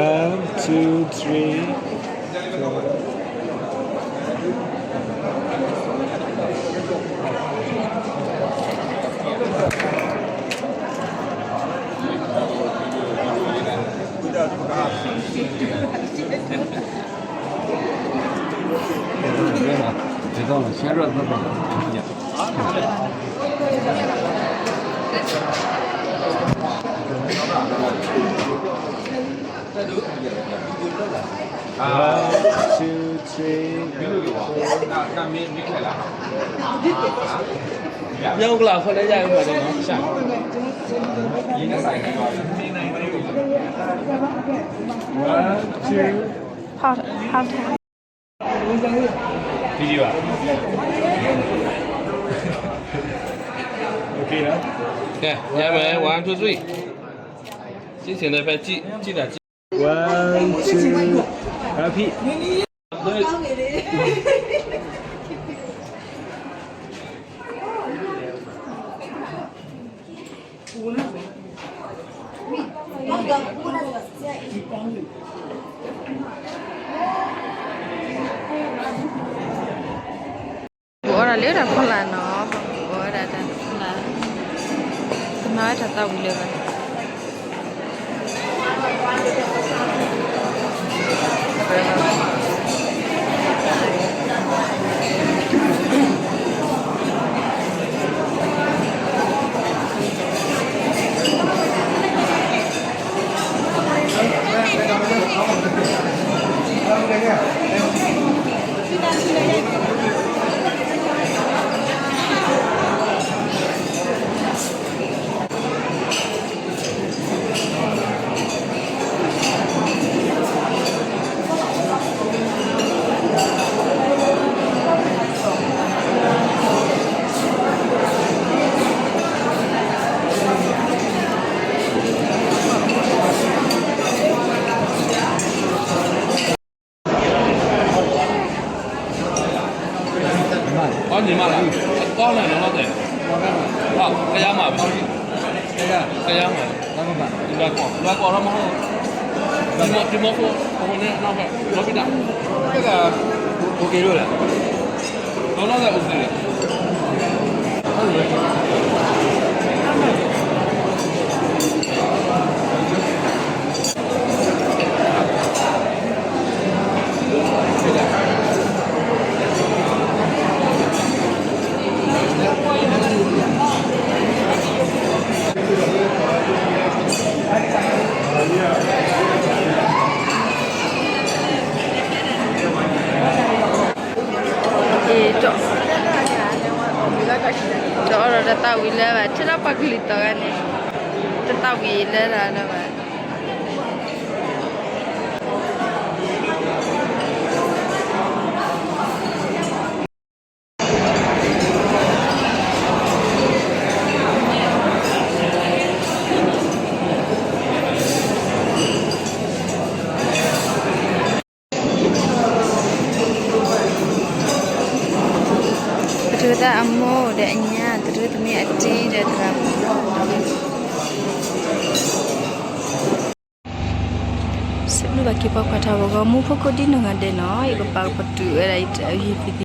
One, two, three, four. One, two. Video อ่ะ OK นะ ကဲ ညါမယ် one two three ကြည့်ချင်တဲ့ဘက်ကြည့် ကြည့်တာကြည့် one two အဖီ ပအိၣ်ဒၣ်လၢတၢ်ဖီလာ်နီၤ, ပအိၣ်ဝဲဒၣ်တၢ်ဖီလာ်, ပမၤဝဲတၢ်သးဝံၣ်လၢၤဘၣ်. အီၣ်န့ၣ်မးလၢ အီၣ်န့ၣ်နီၢ်နီၢ်တဲ, ကယါမး, ကယါမး, လွဲၢ်ကီၢ်, လွဲၢ်ကီၢ်ထီၣ်မး, တံၤမီၤဖိ, အဃိန့ၣ် နီၢ်ဖဲ နီၢ်ဖံတၢ်, အိၣ်က့ၤဒိၣ်လဲၣ်, နီၢ်နီၢ်တဲအိၣ်က့ၤ တအီၣ်ဒီးတၢ်သးဝံၣ်လၢၤဘၣ်, ထံၣ်လၢပှၤကလုာ်သီဂၤန့ၣ် တသးဝံၣ်လၢၤတၢ်လၢၤဘၣ်. ပတြၢၤတၢ်အမိၢ်ဒီးအညၣ်, တရၢတမ့ၢ်အတ့ဒီးသရၣ်မုၣ်, စံးဘျုးဘၣ်က့ၤပှၤကွၢ်တၢ်ဖိဂီၢ်မူဖိကိးဒံနီၢ်ဂၤဒဲးနီၤ, ယကပာ်ကပတုာ်ဝဲဒၣ်ယတၢ်အုၣ်ယသံၣ်